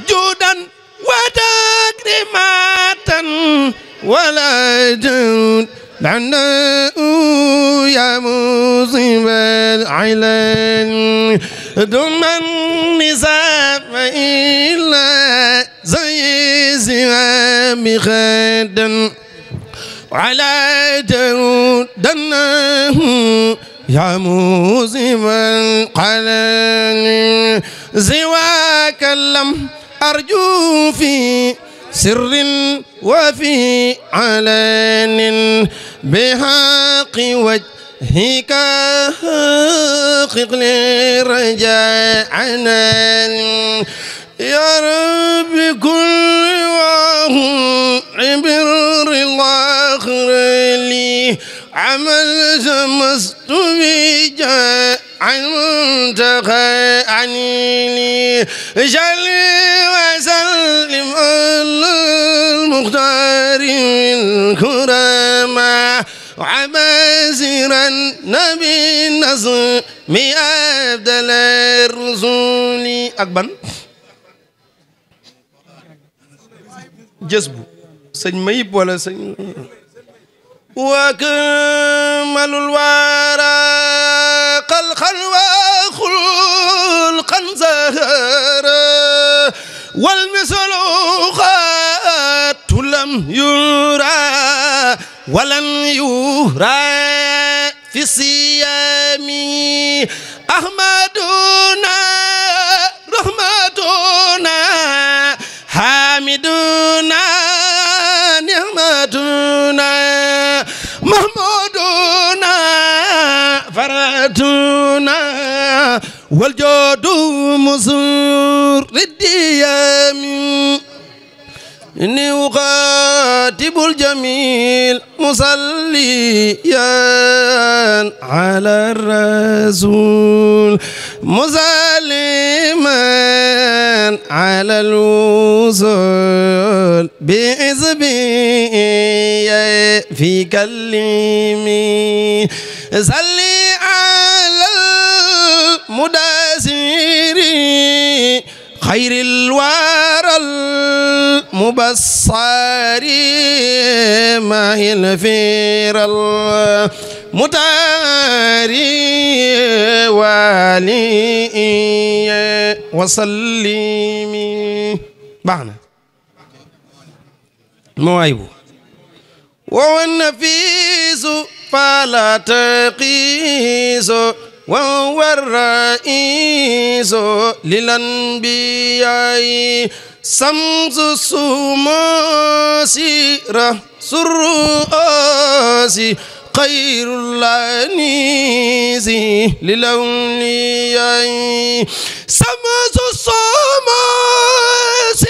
Speaker 1: جودا وتكريماتا ولا جود لعنه يا مصيب العلن دم النساء إلا زي زمام خدا ولا جود دنه يا مصيب القلن زواك اللم أرجو في سر وفي علن بحق وجهك حقق لي رجاءنا يا رب كل وهم عبر الله لي عمل زمست بجاء عن منتهى عني جل وسلم المختار الكرامة عباسرا نبي النصر أفضل الرسول أكبر جذب سñ Mayib wala sëñ وكمل الورى خلقا وخلقا زهرا والمثل خات لم يرى ولن يرى في الصيام أحمدنا رحمتنا حامدنا نعمتنا محمودنا فراتنا والجود مزور الديام إني أخاطب الجميل مصليا على الرسول مسلما على الوصول بإذبي في كلمي صلي على المداسر خير الورى المبصر ماهي الفير المتاري والي وسلمي بعنا مواهب وهو النفيس فلا تقيس وهو الرئيس للأنبياء شمس الشموس رأس الرؤوس خير الأنيس للأولياء شمس الشموس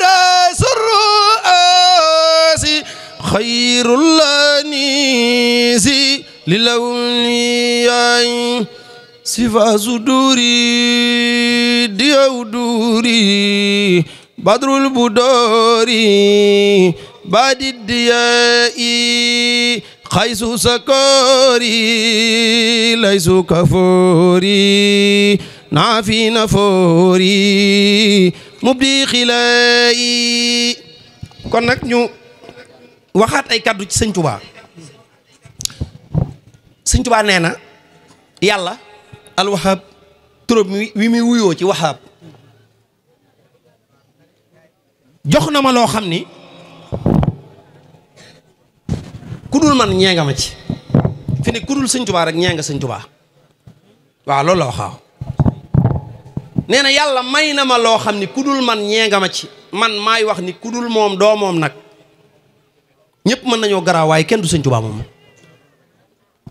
Speaker 1: رأس الرؤوس خير الأنيس للأولياء صفا صدوري ديودوري بدر البدوري بعد الدياء خيس سكوري ليس كفوري نافي نفوري مبدي خلاي kon nag ñu waxaat ay kàddu ci sëñ Tuubaa sëñ Tuubaa nee na yàlla alwahaab turam wi muy wuyoo ci wahaab jox na ma loo xam ni ku dul man ñee nga ma ci fi ne ku dul sëñ Tuubaa rek ñee nga sëñ Tuubaa waaw loolu la waxaaw nee na yàlla may na ma loo xam ni ku dul man ñee nga ma ci man maay wax ni ku dul moom doo moom nag ñëpp mën nañoo garaaw waaye kenn du sëñ Tuubaa moom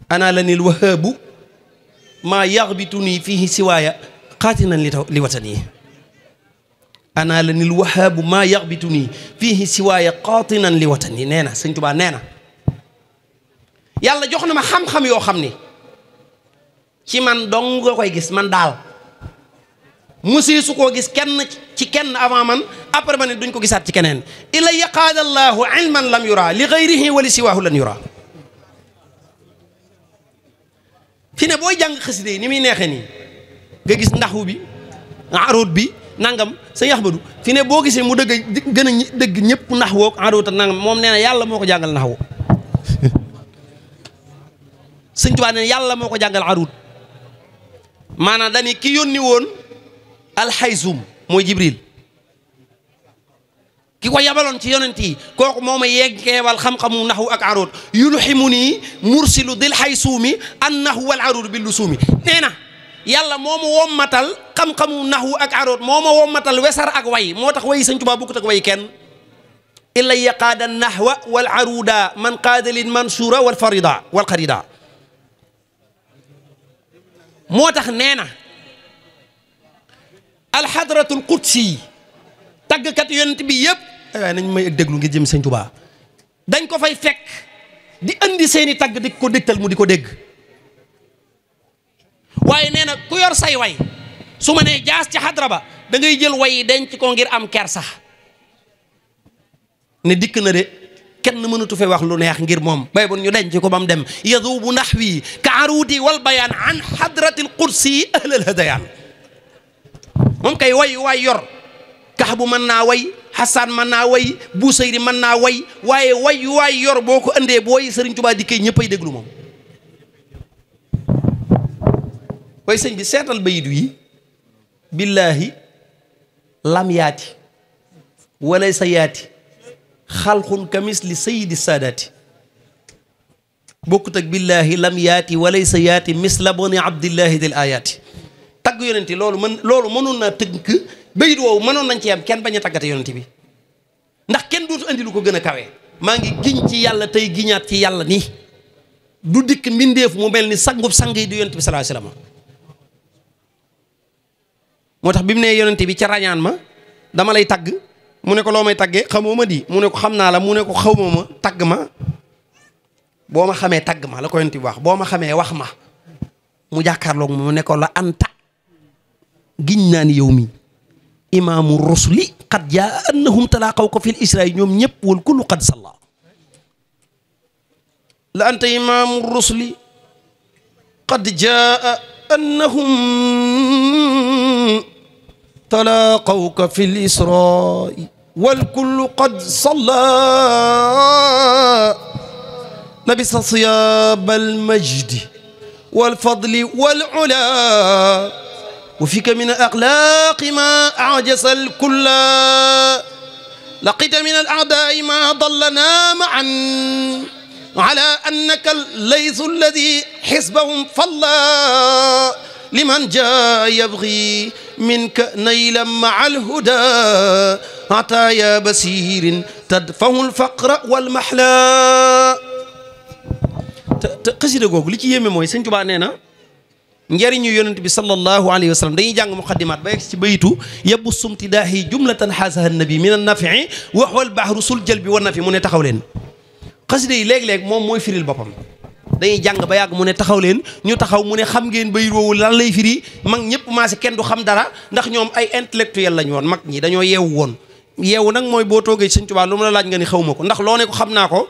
Speaker 1: ana la nil wahaabu maa yaxbituni fihi siwaaya xaatinan li watani ana la nil wahaabu maa yaxbituni fihi siwaaya xaatinan li watani nee na sëñ Tuubaa nee na yàlla jox na ma xam-xam yoo xam ni ci man dong nga koy gis man daal musi su koo gis kenn ci kenn avant man après ma ne duñ ko gisaat ci keneen illa yaqaada allahu ilman lam yura li gayrihi wa li siwaahu lan yura fi ne booy jàng xasida yi ni muy neexee nii nga gis ndaxu bi aruut bi nangam sa yax badu fi ne boo gisee mu dëgg gën a dëgg ñëpp nax woog aruut ak nangam moom nee na yàlla moo ko jàngal naxwu sëñ Tuubaa nee na yàlla moo ko jàngal aruut maanaam dañi ki yónni woon alxaysum mooy jibril ki ko yabaloon ci yonent yi kooku moo ma yeggeewal xam-xamu naxwu ak aruut yulximu nii mursilu dil xaysuumi an naxwu wal aruut bi lusuumi nee na yàlla moo ma wommatal xam-xamu naxwu ak aruut moo ma wommatal wesar ak way moo tax way sëñ Tuubaa bukkut ak way kenn illa yaqaada naxwa wal aruuda man qaadalin mansuura wal farida wal xarida moo tax nee na alxadratul qudsi tàggkat yonent bi yëpp waaye nañ may déglu ngir jëm sëñ Tuubaa dañ ko fay fekk di andi seeni tagg di ko dégtal mu di ko dégg waaye nee na ku yor say way su ma nee jaas ci xadra ba da ngay jël way yi denc ko ngir am kersa ne dikk na de kenn mënatu fee wax lu neex ngir moom bay bon ñu denc ko ba mu dem yadubu naxwi ka aruuti wal bayaan an xadratil qudsi ahlal hadayaan moom kay way waay yor kax bu mën naa way xasaan mën naa way buusayri mën naa way waaye way waay yor boo ko andee booy sëriñ Tuubaa dikkee ñëppay déglu moom way sëñ bi seetal bayit yi billaahi lam yaati walay sa yaati xalqun kamis li sayidi saadaati bokkut ak billaahi lam yaati walay sa yaati misla boni abdillahi del ayaati tagg yonenti loolu mënoon naa tënk bayit woowu mënoon nañ ci am kenn bañ a taggate yonenti bi ndax kenn dootu andi lu ko gën a kawe maa ngi giñ ci yàlla tey giñaat ci yàlla nii du dikk mbindeef mu mel ni sangub sang yi di yonent bi sallallahu alayhi wasallam moo tax bi mu nee yonent bi ca rañaan ma dama lay tagg mu ne ko loo may taggee xamoo ma di mu ne ko xam naa la mu ne ko xawma ma tagg ma boo ma xamee tagg ma la ko yonent bi wax boo ma xamee wax ma mu jàkkaarloog mu ne ko la anta giñ naa ni yow mi imaamu rusuli qad jaa annahum talaaqaw ko fil israa ñoom ñëpp wal kullu qad salla la anta imaamu rusuli qad jaa annahum talaaqawka fil israa wal kullu qad salla labisa siyaabal majdi wal fadli wal ulaa wa fika min al-axlaaqi maa a'jaza al-kulla laqita min al-a'daa'i maa dallanaa ma'an alaa annaka laysu alladii xisbahum fallaa liman jaa yabghi minka naylan ma'a al-hudaa ataaya basiirin tadfahu al-faqra wal-mahlaa. te xasida googu li ci yéeme mooy Sëñ Tuubaa nee na njariñu yonent bi sallallahu alayhi wa sallam dañuy jàng muqaddimaat ba yegg ci baytu yabbu sumtidaahi jumlatan xaasaha nabi min an nafi wa huwa al bahru sul jalbi wa nafi mu ne taxaw leen. xasida yi léeg-léeg moom mooy firil boppam dañuy jàng ba yàgg mu ne taxaw leen ñu taxaw mu ne xam ngeen bayit woowu lan lay firi mag ñëpp maase kenn du xam dara ndax ñoom ay intellectuel lañu woon mag ñi dañoo yeewu woon. yeewu nag mooy boo toogee Sëñ Tuubaa lu mu la laaj nga ni xaw ma ko ndax loo ne ko xam naa ko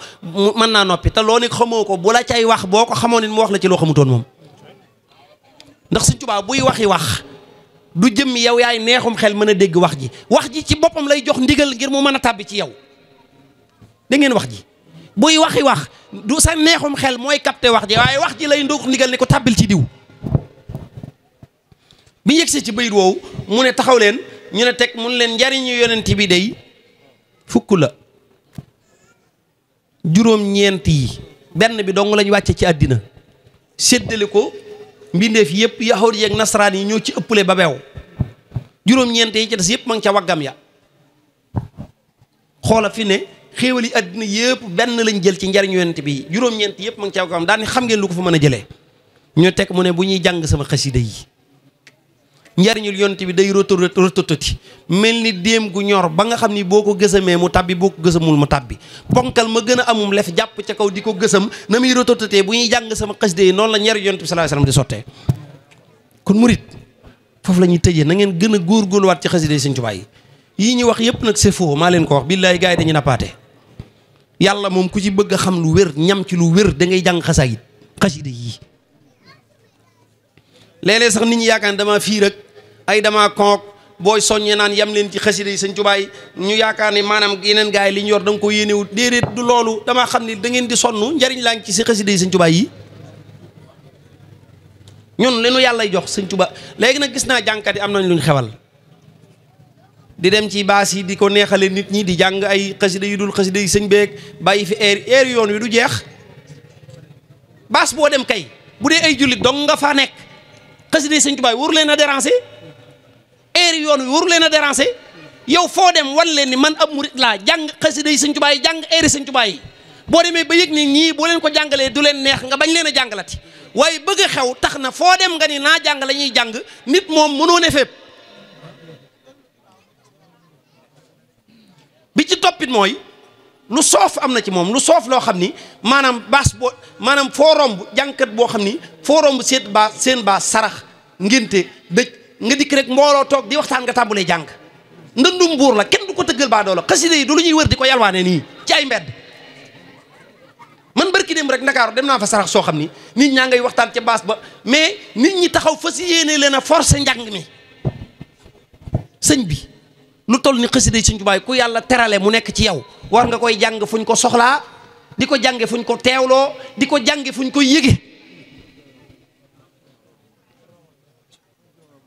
Speaker 1: mën naa noppi te loo ne ko xamoo ko bu la cay wax boo ko xamoon it mu wax la ci loo xamutoon moom. ndax Sëñ Tuubaa buy waxi wax du jëmmi yow yaay neexum xel mën a dégg wax ji ci boppam lay jox ndigal ngir mu mën a tàbbi ci yow da ngeen wax ji buy waxi wax du sa neexum xel mooy capté wax ji waaye wax ji lay ndox ndigal ne ko tàbbil ci diw. bi yëgsee ci bayit woowu mu ne taxaw leen ñu ne teg mun leen njariñu yonent bi day fukk la juróom-ñeent yi benn bi dong lañ wàcce ci àddina séddale ko mbindeef yëpp yahuud yi ak nasaraan yi ñoo ci ëppale ba beew juróom-ñeent yi ci des yëpp ma ngi ca waggam ya xoola fi ne xéewal yi àddina yëpp benn lañ jël ci njariñu yonent bi juróom-ñeent yëpp ma ngi ca waggam daal ni xam ngeen lu ko fa mën a jëlee ñu teg mu ne bu ñuy jàng sama xasida yi njariñul yonent bi day rotototi mel ni déem gu ñor ba nga xam ni boo ko gësamee mu tabbi boo ko gësamul mu tabbi ponkal ma gën a amum lef jàpp ca kaw di ko gësam na muy rotototee bu ñuy jàng sama xasida yi noonu la njariñ yonent bi sallallahu alayhi wasallam di sottee kon murit foofu la ñuy tëjee na ngeen gën a góorgóorluwaat ci xasida yi Sëñ Tuubaa yi yii ñu wax yëpp nag c'est faux maa leen ko wax billaahi gars yi dañu nappaate yàlla moom ku ci bëgg a xam lu wér ñam ci lu wér da ngay jàng xasida yii léeg-léeg sax nit ñi yaakaar ne damaa fii rek ay damaa kook booy soññee naan yam leen ci xasida yi Sëñ Tuubaa yi ñu yaakaar ne maanaam yeneen gars yi li ñu yor da nga ko yéenewut déedéet du loolu damaa xam ne da ngeen di sonn njariñ laa ngi ci si xasida yi Sëñ Tuubaa yi ñun leenu yàllay jox Sëñ Tuubaa léegi nag gis naa jàngkat yi am nañ luñ xewal di dem ci baas yi di ko neexale nit ñi di jàng ay xasida yu dul xasida yi sëñ beeg bàyyi fi air yoon wi du jeex baas boo dem kay bu dee ay jullit dong nga fa nekk xasida yi Sëñ Tuubaa waru leen a déranger eeri yoon wi waru leen a déranger yow foo dem wan leen ni man ab murit laa jàng xasida yi Sëñ Tuubaa yi jàng eeri Sëñ Tuubaa yi boo demee ba yëg ni ñii boo leen ko jàngalee du leen neex nga bañ leen a jàngalati waaye bëgg a xew tax na foo dem nga ni naa jàng la ñuy jàng nit moom mënoo ne fépp bi ci toppit mooy lu soof am na ci moom lu soof loo xam ni maanaam baas boo maanaam foo romb jàngkat boo xam ni foo romb seen baas sarax ngénte dëj nga dikk rek mbooloo toog di waxtaan nga tàmbulee jàng ndëndum buur la kenn du ko tëggal baa doo la xasida yi du lu ñuy wër di ko yalwaane nii ci ay mbedd man barki dem rek Ndakaaru dem naa fa sarax soo xam ni nit ñaa ngay waxtaan ca baas ba mais nit ñi taxaw fa si yéene leen a forcer njàng mi sëñ bi lu toll ni xasida yi Sëñ Tuubaa ku yàlla terale mu nekk ci yow war nga koy jàng fuñ ko soxlaa di ko jànge fuñ ko teewloo di ko jànge fuñ koy yëge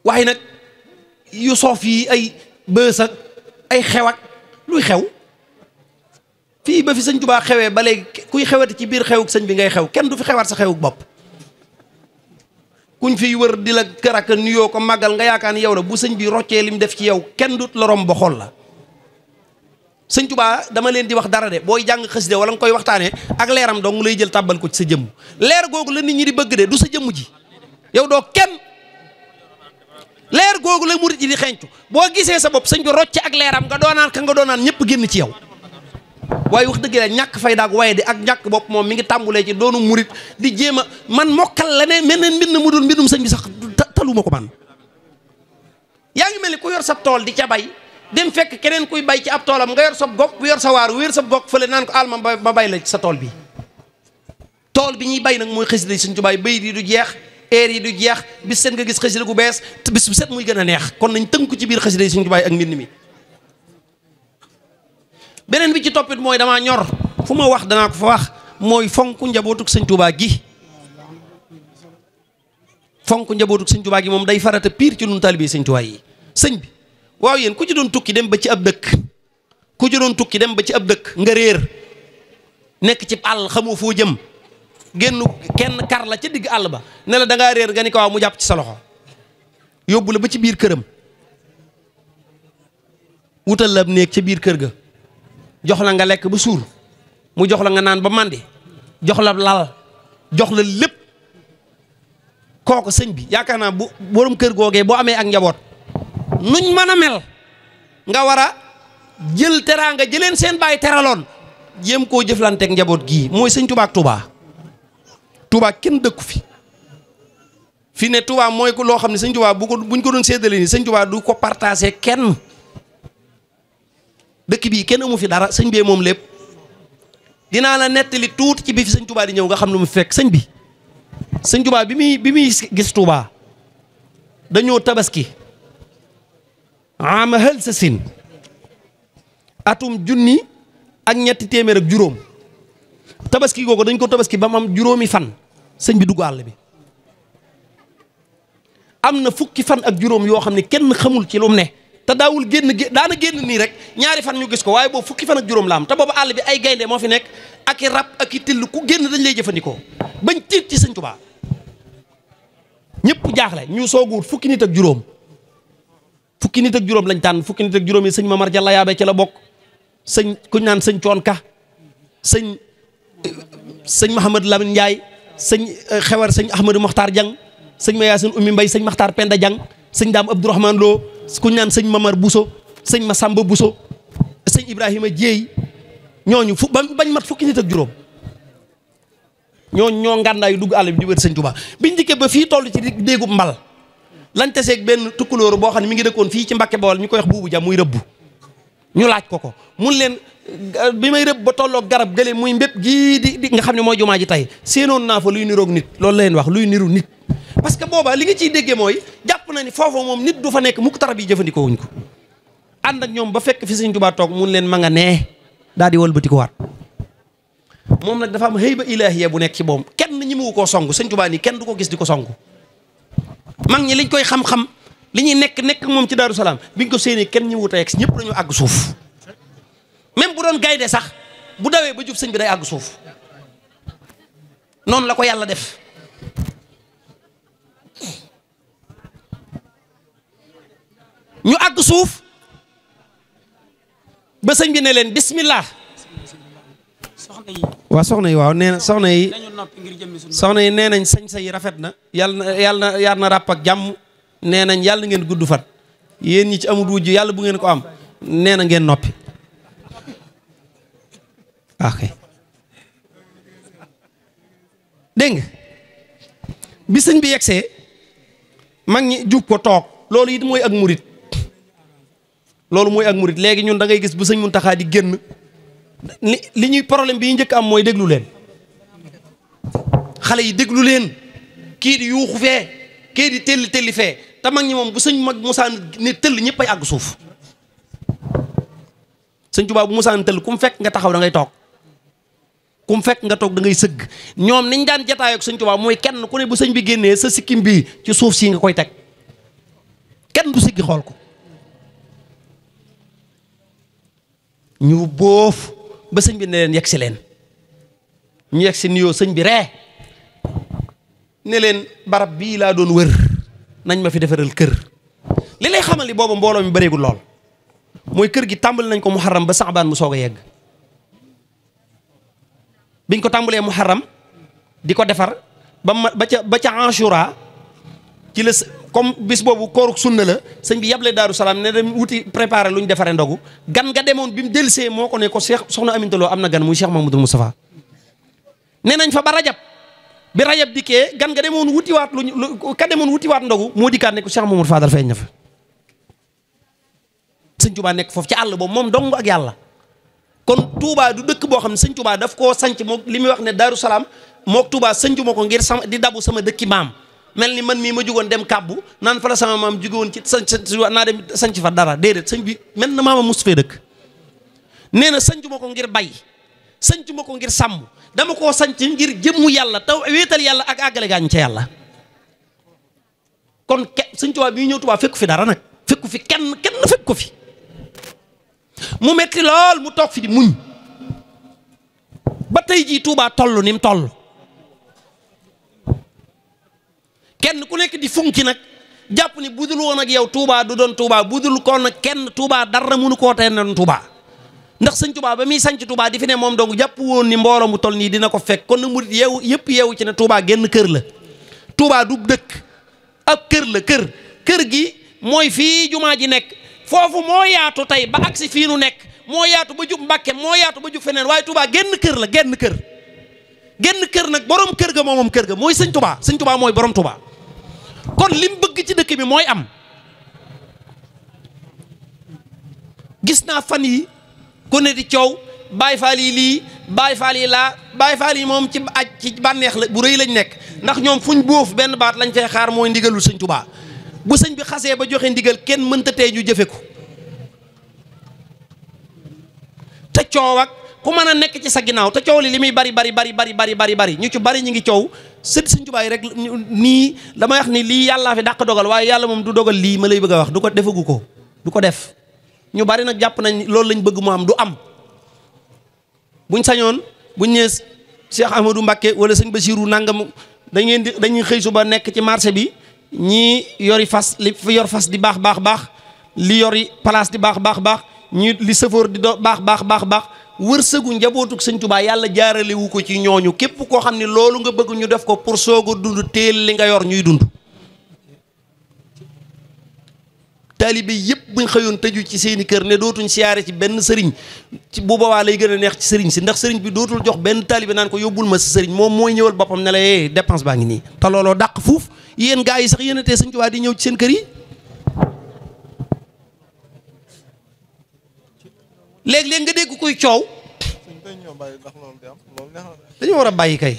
Speaker 1: waaye nag yu soof yi ay bës ak ay xew ak luy xew fii ba fi Sëñ Tuubaa xewee ba léegi kuy xewati ci biir xewuk sëñ bi ngay xew kenn du fi xewaat sa xewuk bopp kuñ fiy wër di la karaka nuyoo ko màggal nga yaakaar ni yow la bu sëñ bi roccee lim def ci yow kenn dut la romb ba xool la Sëñ Tuubaa dama leen di wax dara de booy jàng xasida wala nga koy waxtaanee ak leeram dong lay jël tàbbal ko ci sa jëmm leer googu la nit ñi di bëgg de du sa jëmm ji yow doo kenn leer googu la murit ji di xeeñtu boo gisee sa bopp sëñ bi rocce ak leeram nga doonaan ka nga doonaan ñëpp génn ci yow waaye wax dëgg la ñàkk fay daag waaye di ak ñàkk bopp moom mi ngi tàmbulee ci doonu murit di jéem a man mokkal la ne mel ne mbind mu dul mbindum sëñ bi sax taluma ko man yaa ngi mel ni ku yor sa tool di ca bay dem fekk keneen kuy bay ci ab toolam nga yor sa gog bu yor sa waar wéer sa gog fële naan ko al ma bay la sa tool bi. tool bi ñuy bay nag mooy xasida Sëñ Tuubaa bay yi du jeex heure yi du jeex bis set nga gis xasida gu bees te bis bu set muy gën a neex kon nañ tënku ci biir xasida Sëñ Tuubaa ak mbind mi. beneen bi ci toppit mooy damaa ñor fu ma wax danaa ko fa wax mooy fonk njabootug Sëñ Tuubaa gi. fonk njabootug Sëñ Tuubaa gi moom day farata pire ci nun taalibe Sëñ Tuubaa yi. sëñ bi waaw yéen ku ci doon tukki dem ba ci ab dëkk ku ci doon tukki dem ba ci ab dëkk nga réer nekk ci àll xamoo foo jëm génn kenn kar la ca digg àll ba ne la da ngaa réer nga ni ko waaw mu jàpp ci sa loxo yóbbu la ba ci biir këram wutal la néeg ca biir kër ga jox la nga lekk ba suur mu jox la nga naan ba màndi jox la lal jox la lépp kooku sëñ bi yaakaar naa bu borom kër googee boo amee ak njaboot nuñ mën a mel nga war a jël teraanga jëleen seen baay teraloon jéem koo jëflanteeg njaboot gii mooy sëñ Tuubaa ak Tuubaa Touba kenn dëkku fi ne Touba mooy ko loo xam ne sëñ Touba buñ ko doon séddale nii sëñ Touba du ko partagé kenn dëkk bii kenn amu fi dara sëñ bee moom lépp dinaa la nettali tuuti ci bi fi sëñ Touba di ñëw nga xam lu mu fekk sëñ bi sëñ Touba bi muy gis Touba dañoo tabaski ama hël sa sin atum junni ak ñetti téeméer ak juróom tabaski googu dañ ko tabaski ba mu am juróomi fan sëñ bi dugg àll bi am na fukki fan ak juróom yoo xam ne kenn xamul ci lu mu ne te daawul daana génn nii rek ñaari fan ñu gis ko waaye boobu fukki fan ak juróom la am te boobu àll bi ay gaynde moo fi nekk ak i rab ak i till ku génn dañ lay jëfandikoo bañ tiit ci sëñ Tuubaa ñëpp jaaxle ñu sooguwut fukki nit ak juróom lañ tànn fukki nit ak juróom yi sëñ Mamar Jalla Yaabe ci la bokk sëñ kuñ naan sëñ Coon Ka sëñ Mouhamadou Lamine Ndiaye sëñ xewar sëñ Ahmadou Mokhtar Diang sëñ Mayacine Oumy Mbaye sëñ Makhtar Penda Diang sëñ Daam Abdourahmane Lo ku ñu naan sëñ Mamar Bousso sëñ Massamba Bousso sëñ Ibrahima Dieye ñooñu bañ mat fukki nit ak juróom ñoo ngàndaayu dugg àll bi di wër sëñ Touba biñ dikkee ba fii toll ci déegub mbal lañ teseeg benn tukkulóoru boo xam ne mi ngi dëkkoon fii ci Mbàkke Bawol ñu koy wax buubu jam muy rëbbu ñu laaj ko mun leen bi may rëbb ba tolloog garab gële muy mbépp gii di nga xam ne mooy jumaa ji tey séenoon naa fa luy niroog nit loolu la leen wax luy niru nit parce que booba li nga ciy déggee mooy jàpp na ni foofa moom nit du fa nekk mukk tarab yi jëfandikoo wuñ ko ànd ak ñoom ba fekk fi sëñ Tuubaa toog mun leen ma nga nee daal di wëlbati ko waat moom nag dafa am xëy ba ilaahiya bu nekk ci boom kenn ñi mu koo song sëñ Tuubaa nii kenn du ko gis di ko song mag ñi liñ koy xam-xam li ñuy nekk moom ci Daaru Salaam biñ ko séenee kenn ñi wuta yegg si ñëpp dañoo àgg suuf même bu doon gaynde sax bu dawee ba jub sëñ bi day àgg suuf noonu la ko yàlla def ñu àgg suuf ba sëñ bi ne leen bismillah soxna yi waaw nee na soxna yi nee nañ sañ sa yi rafet na yàlla na ràpp ak jàmm nee nañ yàlla ngeen gudd fan yéen ñi ci amul wujj yàlla bu ngeen ko am nee na ngeen noppi ok dégg nga bi sëñ bi yegsee mag ñi jub ko toog loolu it mooy ak murit léegi ñun da ngay gis bu sëñ Muntaxa di génn li ñuy problème bi njëkk am mooy déglu leen xale yi déglu leen kii di yuuxu fee kii di telli fee te mag ñi moom bu sëñ mag musaan ne tëll ñëpp ay àgg suuf sëñ Tuubaa bu musaan tëll ku mu fekk nga taxaw da ngay toog ku mu fekk nga toog da ngay sëgg ñoom niñ daan jataayoo ak sëñ Tuubaa mooy kenn ku ne bu sëñ bi génnee sa sikkim bii ci suuf si nga koy teg kenn du siggi xool ko ñu boof ba sëñ bi ne leen yegg si leen ñu yegg si nuyoo sëñ bi ree ne leen barab bii laa doon wër nañ ma fi defaral kër li lay xamal ni booba mbooloo mi bëreegul lool mooy kër gi tàmbali nañ ko muharram ba saxbaan mu soog a yegg biñ ko tàmbalee muharram di ko defar ba ca Ashura ci la comme bis boobu kooruk sunna la sëñ bi yable Daaru Salaam ne dem wuti préparé lu ñu defaree ndogu gan nga demoon bi mu delsee moo ko ne ko Cheikh soxna Aminta Lo am na gan muy Cheikh Mamadou Moustapha nee nañ fa ba rajab bi rajab dikkee gan nga demoon wutiwaat ka demoon wutiwaat ndogu moo dikkaat ne ko Cheikh Mamadou Fadal feeñ na fa sëñ Touba nekk foofu ci àll boobu moom dong ak yàlla. kon Touba du dëkk boo xam ne sëñ Touba daf koo sanc moom li muy wax ne Daaru Salaam mook Touba sancu ma ko ngir sama di dabu sama dëkki maam mel ni man mii ma jugoon dem kàbbu naan fa la sama maam juge woon ci sanc naa dem sanc fa dara déedéet sëñ bi mel na maama mus fee dëkk. nee na sancu ma ko ngir bay sancu ma ko ngir sàmm dama koo sanc ngir jëmmu yàlla taw wéetal yàlla ak àggale gaañ ca yàlla. kon sëñ Touba bi ñëw Touba fekku fi dara nag fekku fi kenn fekk ko fi mu metti lool mu toog fi di muñ ba tey jii Touba toll ni mu toll. kenn ku nekk di funki nag jàpp ni budul woon ak yow Touba du doon Touba budul koon nag kenn Touba dara mënu koo tee doon Touba ndax sëñ Touba ba muy sanc Touba di fi ne moom dong jàpp woon ni mbooloo mu toll nii dina ko fekk kon na murit yeewu yëpp yeewu ci ne Touba genn kër la. Touba du dëkk ab kër la kër gi mooy fii jumaa ji nekk foofu moo yaatu tey ba agsi fii nu nekk moo yaatu ba jub Mbàkke moo yaatu ba jub feneen waaye Touba genn kër la genn kër nag borom kër ga moom kër ga mooy sëñ Touba mooy borom Touba. kon lim bëgg ci dëkk bi mooy am gis naa fan yi ku ne di coow Baay Faal yi lii Baay Faal yi laa Baay Faal yi moom ci bànneex la bu rëy lañ nekk ndax ñoom fuñ bóof benn baat lañ fay xaar mooy ndigalul sëñ Touba bu sëñ bi xasee ba joxe ndigal kenn mënta tee ñu jëfe ko te coow ak ku mën a nekk ci sa ginnaaw te coow li muy bari ñu ci bari ñu ngi coow sët sëñ Touba yi rek nii damay wax ni lii yàllaa fi dàq dogal waaye yàlla moom du dogal lii ma lay bëgg a wax du ko defagu ko du ko def ñu bari nag jàpp nañ loolu lañ bëgg mu am du am buñ sañoon buñ nee Cheikh Ahmadou Mbacké wala sëñ Bassirou nangam dañuy xëy suba nekk ci marché bi ñii yori fas li yor fas di baax li yori place di baax ñi li sëfoor di do baax wërsëgu njabootug sëñ Touba yàlla jaarale wu ko ci ñooñu képp koo xam ne loolu nga bëgg ñu def ko pour soog a dund teel li nga yor ñuy dund. taalibe yëpp buñ xëyoon tëju ci seeni kër ne dootuñ siyaare ci benn sëriñ ci bu boobaa lay gën a neex ci sëriñ si ndax sëriñ bi dootul jox benn taalibe naan ko yóbbul ma si sëriñ moom mooy ñëwal boppam ne la dépense baa ngi nii. te looloo dàq fuuf yéen gaa yi sax yéen a tee sëñ Touba di ñëw ci seen kër yi. léeg-léeg nga dégg kuy coow dañoo war a bàyyi kay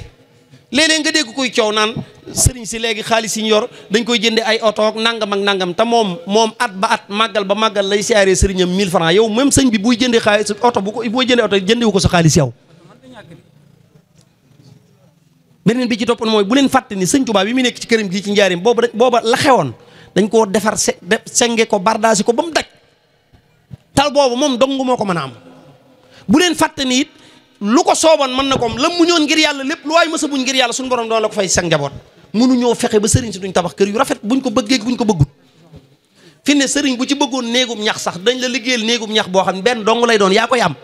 Speaker 1: léeg-léeg nga dégg kuy coow naan sëriñ si léegi xaalis yi ñu yor dañ koy jënde ay oto ak nangam ak nangam te moom at ba at màggal ba màggal lay siyaaree sëriñam 1000 francs yow même sëñ bi buy jëndee xaalis oto booy jëndee oto jëndewu ko sa xaalis yow. beneen bi ci toppoon mooy bu leen fàtte ni sëñ Touba bi mu nekk ci këram gii ci njaarim booba la xewoon dañ koo defar senge ko bardaasi ko ba mu daj. tal boobu moom dong moo ko mën a am bu leen fàtte ni it lu ko sooboon mën na ko am la mu ñoon ngir yàlla lépp lu waay mës a buñ ngir yàlla suñu borom doon la ko fay sa njaboot mënuñoo fexe ba sëriñ si duñ tabax kër yu rafet buñ ko bëggee buñ ko bëggut fi ne sëriñ bu ci bëggoon néegum ñax sax dañ la liggéeyal néegum ñax boo xam ne benn dong lay doon yaa koy am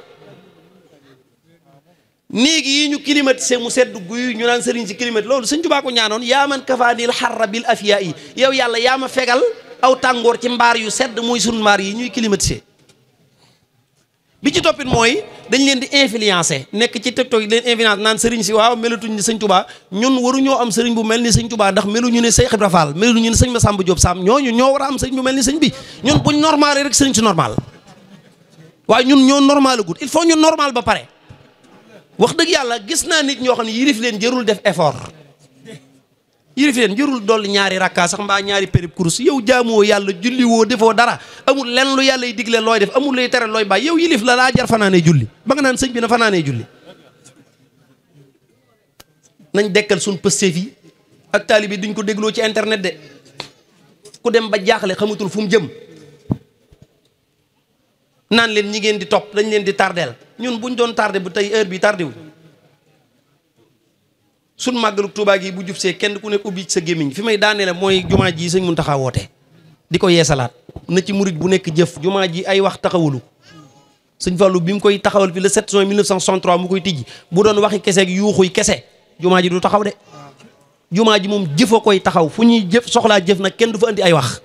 Speaker 1: néeg yi ñu climatisé mu sedd guy ñu naan sëriñ si climatisé loolu sëñ Tuubaa ko ñaanoon yaa man kafaanil xarra bil afiya yi yow yàlla yaa ma fegal aw tàngoor ci mbaar yu sedd muy sun mbaar yi ñuy climatisé bi ci toppit mooy dañ leen di influencer nekk ci TikTok yi leen influence naan sëriñ si waaw melatuñ ni sëñ Touba ñun waruñoo am sëriñ bu mel ni sëñ Touba ndax meluñu ne Cheikh Ibra Fall meluñu ne sëñ Massamba Diop Sam ñooñu ñoo war a am sëriñ bu mel ni sëñ bi ñun buñ normal rek sëriñ si normal waaye ñun ñoo normal agut il faut ñu normal ba pare wax dëgg yàlla gis naa nit ñoo xam ne yirif leen jërul def effort yirif leen jërul dolli ñaari rakkaa sax mbaa ñaari périb kurus yow jaamoo yàlla julli woo defoo dara amul lenn lu yàlla y digle looy def amul luy tere looy bàyyi yow yilif la laa jar fanaanee julli ba nga naan sëñ bi na fanaanee julli nañ dekkal suñ pësteef yi ak taalibe duñ ko dégloo ci internet de ku dem ba jaaxle xamatul fu mu jëm naan leen ñi ngeen di topp dañ leen di tardeel ñun buñ doon tardé bu tey heure bi tardé wu sun màggalu Tuubaa gi bu jub see kenn ku nekk ubbi sa gémmiñ fi may daaneele mooy jumaa ji sëñ Muntaxa woote di ko yeesalaat na ci murit bu nekk jëf jumaa ji ay wax taxawulu sëñ Fallu bi mu koy taxawal fi le 7 juin 1963 mu koy tijji bu doon waxi kese ak yuuxuy kese jumaa ji du taxaw de jumaa ji moom jëfa koy taxaw fu ñuy jëf soxlaa jëf nag kenn du fa andi ay wax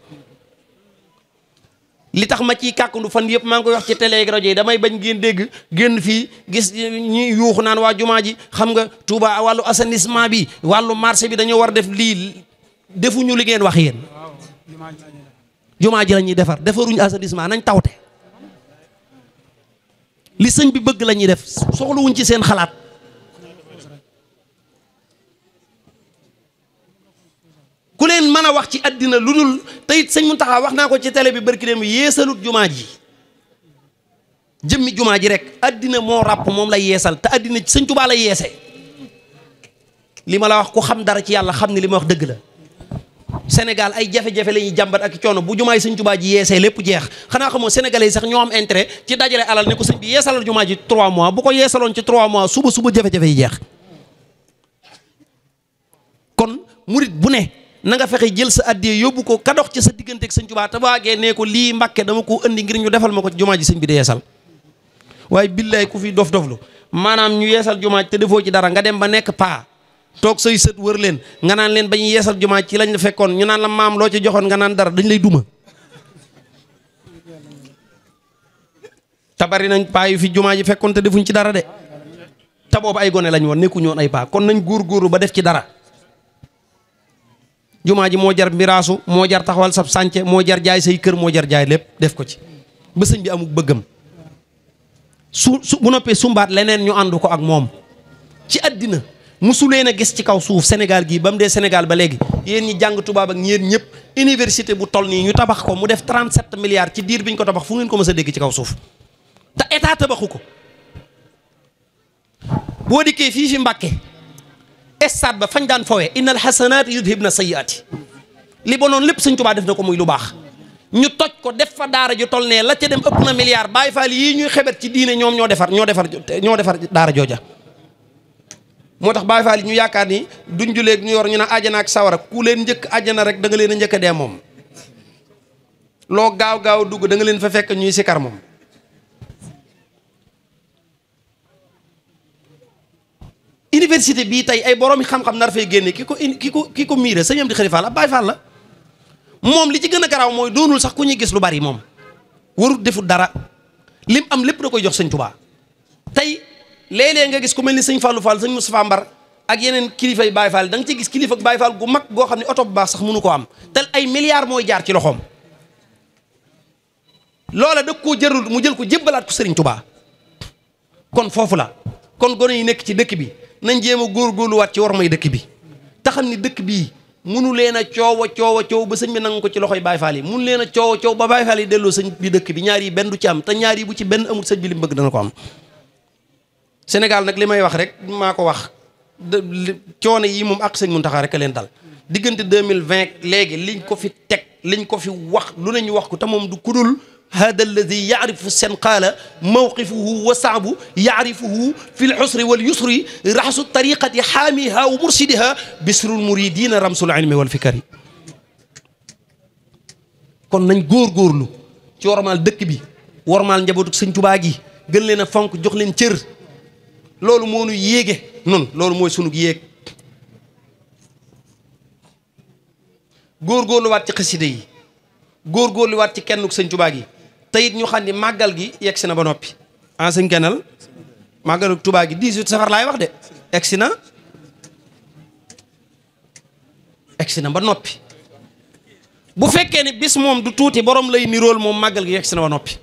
Speaker 1: li tax ma ciy kàkkandu fan yëpp maa ngi koy wax ci télé ak rajo yi damay bañ ngeen dégg génn fii gis ñi yuuxu naan waa jumaa ji xam nga Touba wàllu assainissement bi wàllu marché bi dañoo war def lii defuñu li ngeen wax yéen jumaa ji la ñuy defaruñu assainissement nañ tawte li sëñ bi bëgg la ñuy def soxlawuñ ci seen xalaat. ku leen mën a wax ci àddina lu dul te it sëñ Muntaxa wax naa ko ci télé bi barki dem yeesalut jumaa ji jëmmi jumaa ji rek àddina moo ràpp moom lay yeesal te àddina ci sëñ Tuubaa la yeese. li ma la wax ku xam dara ci yàlla xam ne li ma wax dëgg la. Sénégal ay jafe-jafe la ñuy jàmbat ak coono bu jumaay sëñ Tuubaa ji yeesee lépp jeex xanaa xamoo sénégalais yi sax ñoo am intérêt ci dajale alal ne ko sëñ bi yeesalal jumaa ji 3 mois bu ko yeesaloon ci 3 mois suba jafe-jafe yi jeex. kon murit bu ne na nga fexe jël sa addiyee yóbbu ko ka dox ci sa diggante ak sëñ Tuubaa te baagee nee ko lii Mbàkke dama ko indi ngir ñu defal ma ko ci jumaa ji sëñ bi di yeesal. waaye billaay ku fi dof-doflu maanaam ñu yeesal jumaa ji te defoo ci dara nga dem ba nekk paa toog say sët wër leen nga naan leen ba ñuy yeesal jumaa ci lañ la fekkoon ñu naan la maam loo ci joxoon nga naan dara dañ lay duma. tabari nañ paa yu fi jumaa ji fekkoon te defuñ ci dara de te boobu ay gone lañ woon nekkuñu woon ay paa kon nañ góorgóorlu ba def ci dara. jumaa ji moo jar miraasu moo jar taxawal sab sànce moo jar jaay say kër moo jar jaay lépp def ko ci ba sëñ bi amuk bëggam su bu noppee sumbaat leneen ñu ànd ko ak moom ci àddina musu leen a gis ci kaw suuf Sénégal gii ba mu dee Sénégal ba léegi yéen ñi jàng tubaab ak ñeen ñëpp université bu toll nii ñu tabax ko mu def 37 milliards ci diir bi ñu ko tabax fu ngeen ko mës a dégg ci kaw suuf te état tabaxu ko. boo dikkee fii fi Mbàkke stade ba fañ daan fowee innal xasanaat yudhibna sayyiaati li bonoon lépp sëñ Tuubaa def na ko muy lu baax ñu toj ko def fa daara ju toll ne la ca dem ëpp na milliard Baay Faal yii ñuy xebet ci diine ñoom ñoo defar daara jooja. moo tax Baay Faal yi ñu yaakaar ni duñ juleeg ñu yor ñu ne àjjana ak sawara ku leen njëkk àjjana rek da nga leen a njëkk a dee moom loo gaaw dugg da nga leen fa fekk ñuy sikar moom. université bii tey ay boroomi xam-xam nar fay génne ki ko miire sëñ Amdi Xari Fall ab Baay Faal la moom li ci gën a garaaw mooy doonul sax ku ñuy gis lu bari moom warut defut dara lim am lépp da koy jox sëñ Tuubaa. tey léeg-léeg nga gis ku mel ni sëñ Fallou Fall sëñ Moustapha Mbar ak yeneen kilifa yi Baay Faal da nga ci gis kilifa Baay Faal gu mag goo xam ne oto bu baax sax mënu ko am te ay milliards mooy jaar ci loxoom loola da koo jërul mu jël ko jébbalaat ko sëriñ Tuubaa. kon foofu la kon gone yi nekk ci dëkk bi nañ jéem a góorgóorluwaat ci war may dëkk bi te xam ni dëkk bii munu leen a coow ba sëñ bi nangu ko ci loxoy Baay Faal yi munu leen a coow ba Baay Faal yi delloo sëñ bi dëkk bi ñaar yi benn du ci am te ñaar yi bu ci benn amul sëñ bi li mu bëgg dana ko am. Sénégal nag li may wax rek maa ko wax coono yi moom ak sëñ Muntaxa rek a leen dal diggante 2020 léegi liñ ko fi teg liñ ko fi wax lu ne ñu wax ko te moom du kudul hada alladi yaarifu sen qaala mawqifuhu wa saabu yaarifuhu fi lxusri wal yusri raxsu tariqati xaamiha wa mursidiha bisrul muridina ramsul ilmi wal fikari. kon nañ góorgóorlu ci wormaal dëkk bi wormaal njabootu sëñ Tuubaa gi gën leen a fonk jox leen cër loolu moo nu yéege nun loolu mooy sunu yéeg. góorgóorluwaat ci xasida yi góorgóorluwaat ci kennuk sëñ Tuubaa gi te it ñu xam ni màggal gi yegg si na ba noppi en sëñ Kennal màggaluk Tuubaa gi 18 safar laay wax de egg si na ba noppi bu fekkee ne bis moom du tuuti borom lay nirool moom màggal gi yegg si na ba noppi.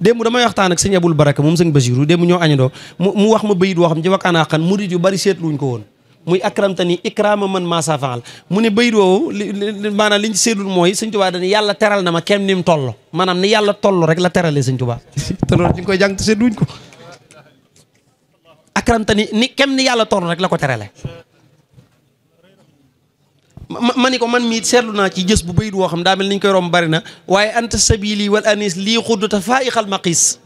Speaker 1: démb damay waxtaan ak sëñ Abul Baraka moom sëñ Basiru démb ñoo añandoo mu wax ma bayit woo xam ci wakkaanaa xan murid yu bari seetluñ ko woon muy akramtani ikraama man maa saa faal mu ne bayit woowu maanaam liñ ci seetlul mooy sëñ Tuubaa dañu yàlla teral na ma kem ni mu toll maanaam ni yàlla toll rek la teralee sëñ Tuubaa te loolu ñu ngi koy jàng te seetluñ ko akramtani ni kem ni yàlla toll rek la ko terale ma ni ko man mii seetlu naa ci jës bu bayit woo xam daa mel ni ñu koy romb bari na waaye anta sabili wal anis lii xudduta faaixal maqis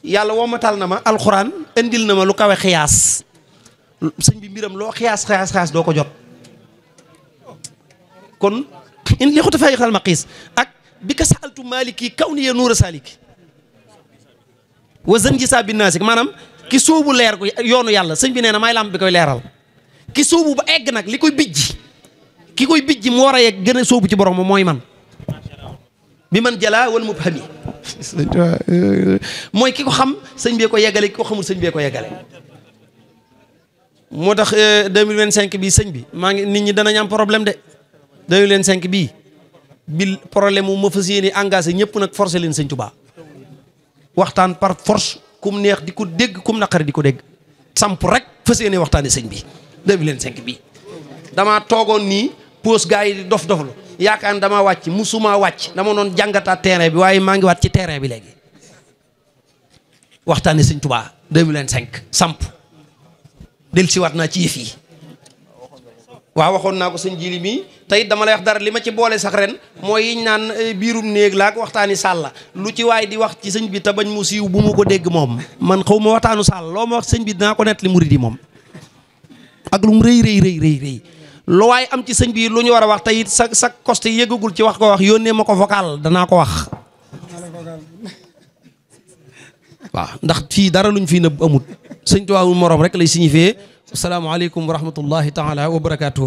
Speaker 1: yàlla woomatal na ma alxuraan indil na ma lu kawe xiyaas sëñ bi mbiram loo xiyaas doo ko jot kon in lii xudduta faaixal maqis ak bi ka saaltu maliki kaw ni yee nuura saliki wa zanji sa binnaasik maanaam ki sóobu leer gu yoonu yàlla sëñ bi nee na may lamp bi koy leeral ki sóobu ba egg nag li koy bijji ki koy bijji mu war a yegg gën a sóobu ci borom mooy man bi man jala wal mubhami mooy ki ko xam sëñ bee ko yeggale ki ko xamul sëñ bee ko yeggale moo tax 2025 bii sëñ bi maa ngi nit ñi danañ am problème de 2025 bii bi problème mu ma fas yéene engagé ñëpp nag forcé leen sëñ Tuubaa waxtaan par force kum neex di ko dégg kum naqari di ko dégg samp rek fas yéene waxtaane sëñ bi 2005 bi damaa toogoon nii pause gars yi di dof doflu yaakaar ne damaa wàcc musuma wàcc dama doon jàngataat terrain bi waaye maa ngi waat ci terrain bi léegi waxtaane sëñ Tuubaa 2005 samp del si waat naa ci yëf yi waaw waxoon naa ko sëñ Jili mii tey dama lay wax dara li ma ci boole sax ren mooy yiñ naan biirum néeg laak waxtaani sàlla lu ci waay di wax ci sëñ bi te bañ mu siiw bu mu ko dégg moom man xaw ma waxtaanu sàll loo ma wax sëñ bi dinaa ko nettali murid yi moom ak lu mu rëy lu waay am ci sëñ bi lu ñu war a wax te it sa koste yëggagul ci wax ko wax yónnee ma ko vocal danaa ko wax waaw ndax fii dara luñ fii nëbb amut sëñ Tuubaa morom rek lay signifié asalaamaaleykum wa rahmatullahi taala wa barakaatu.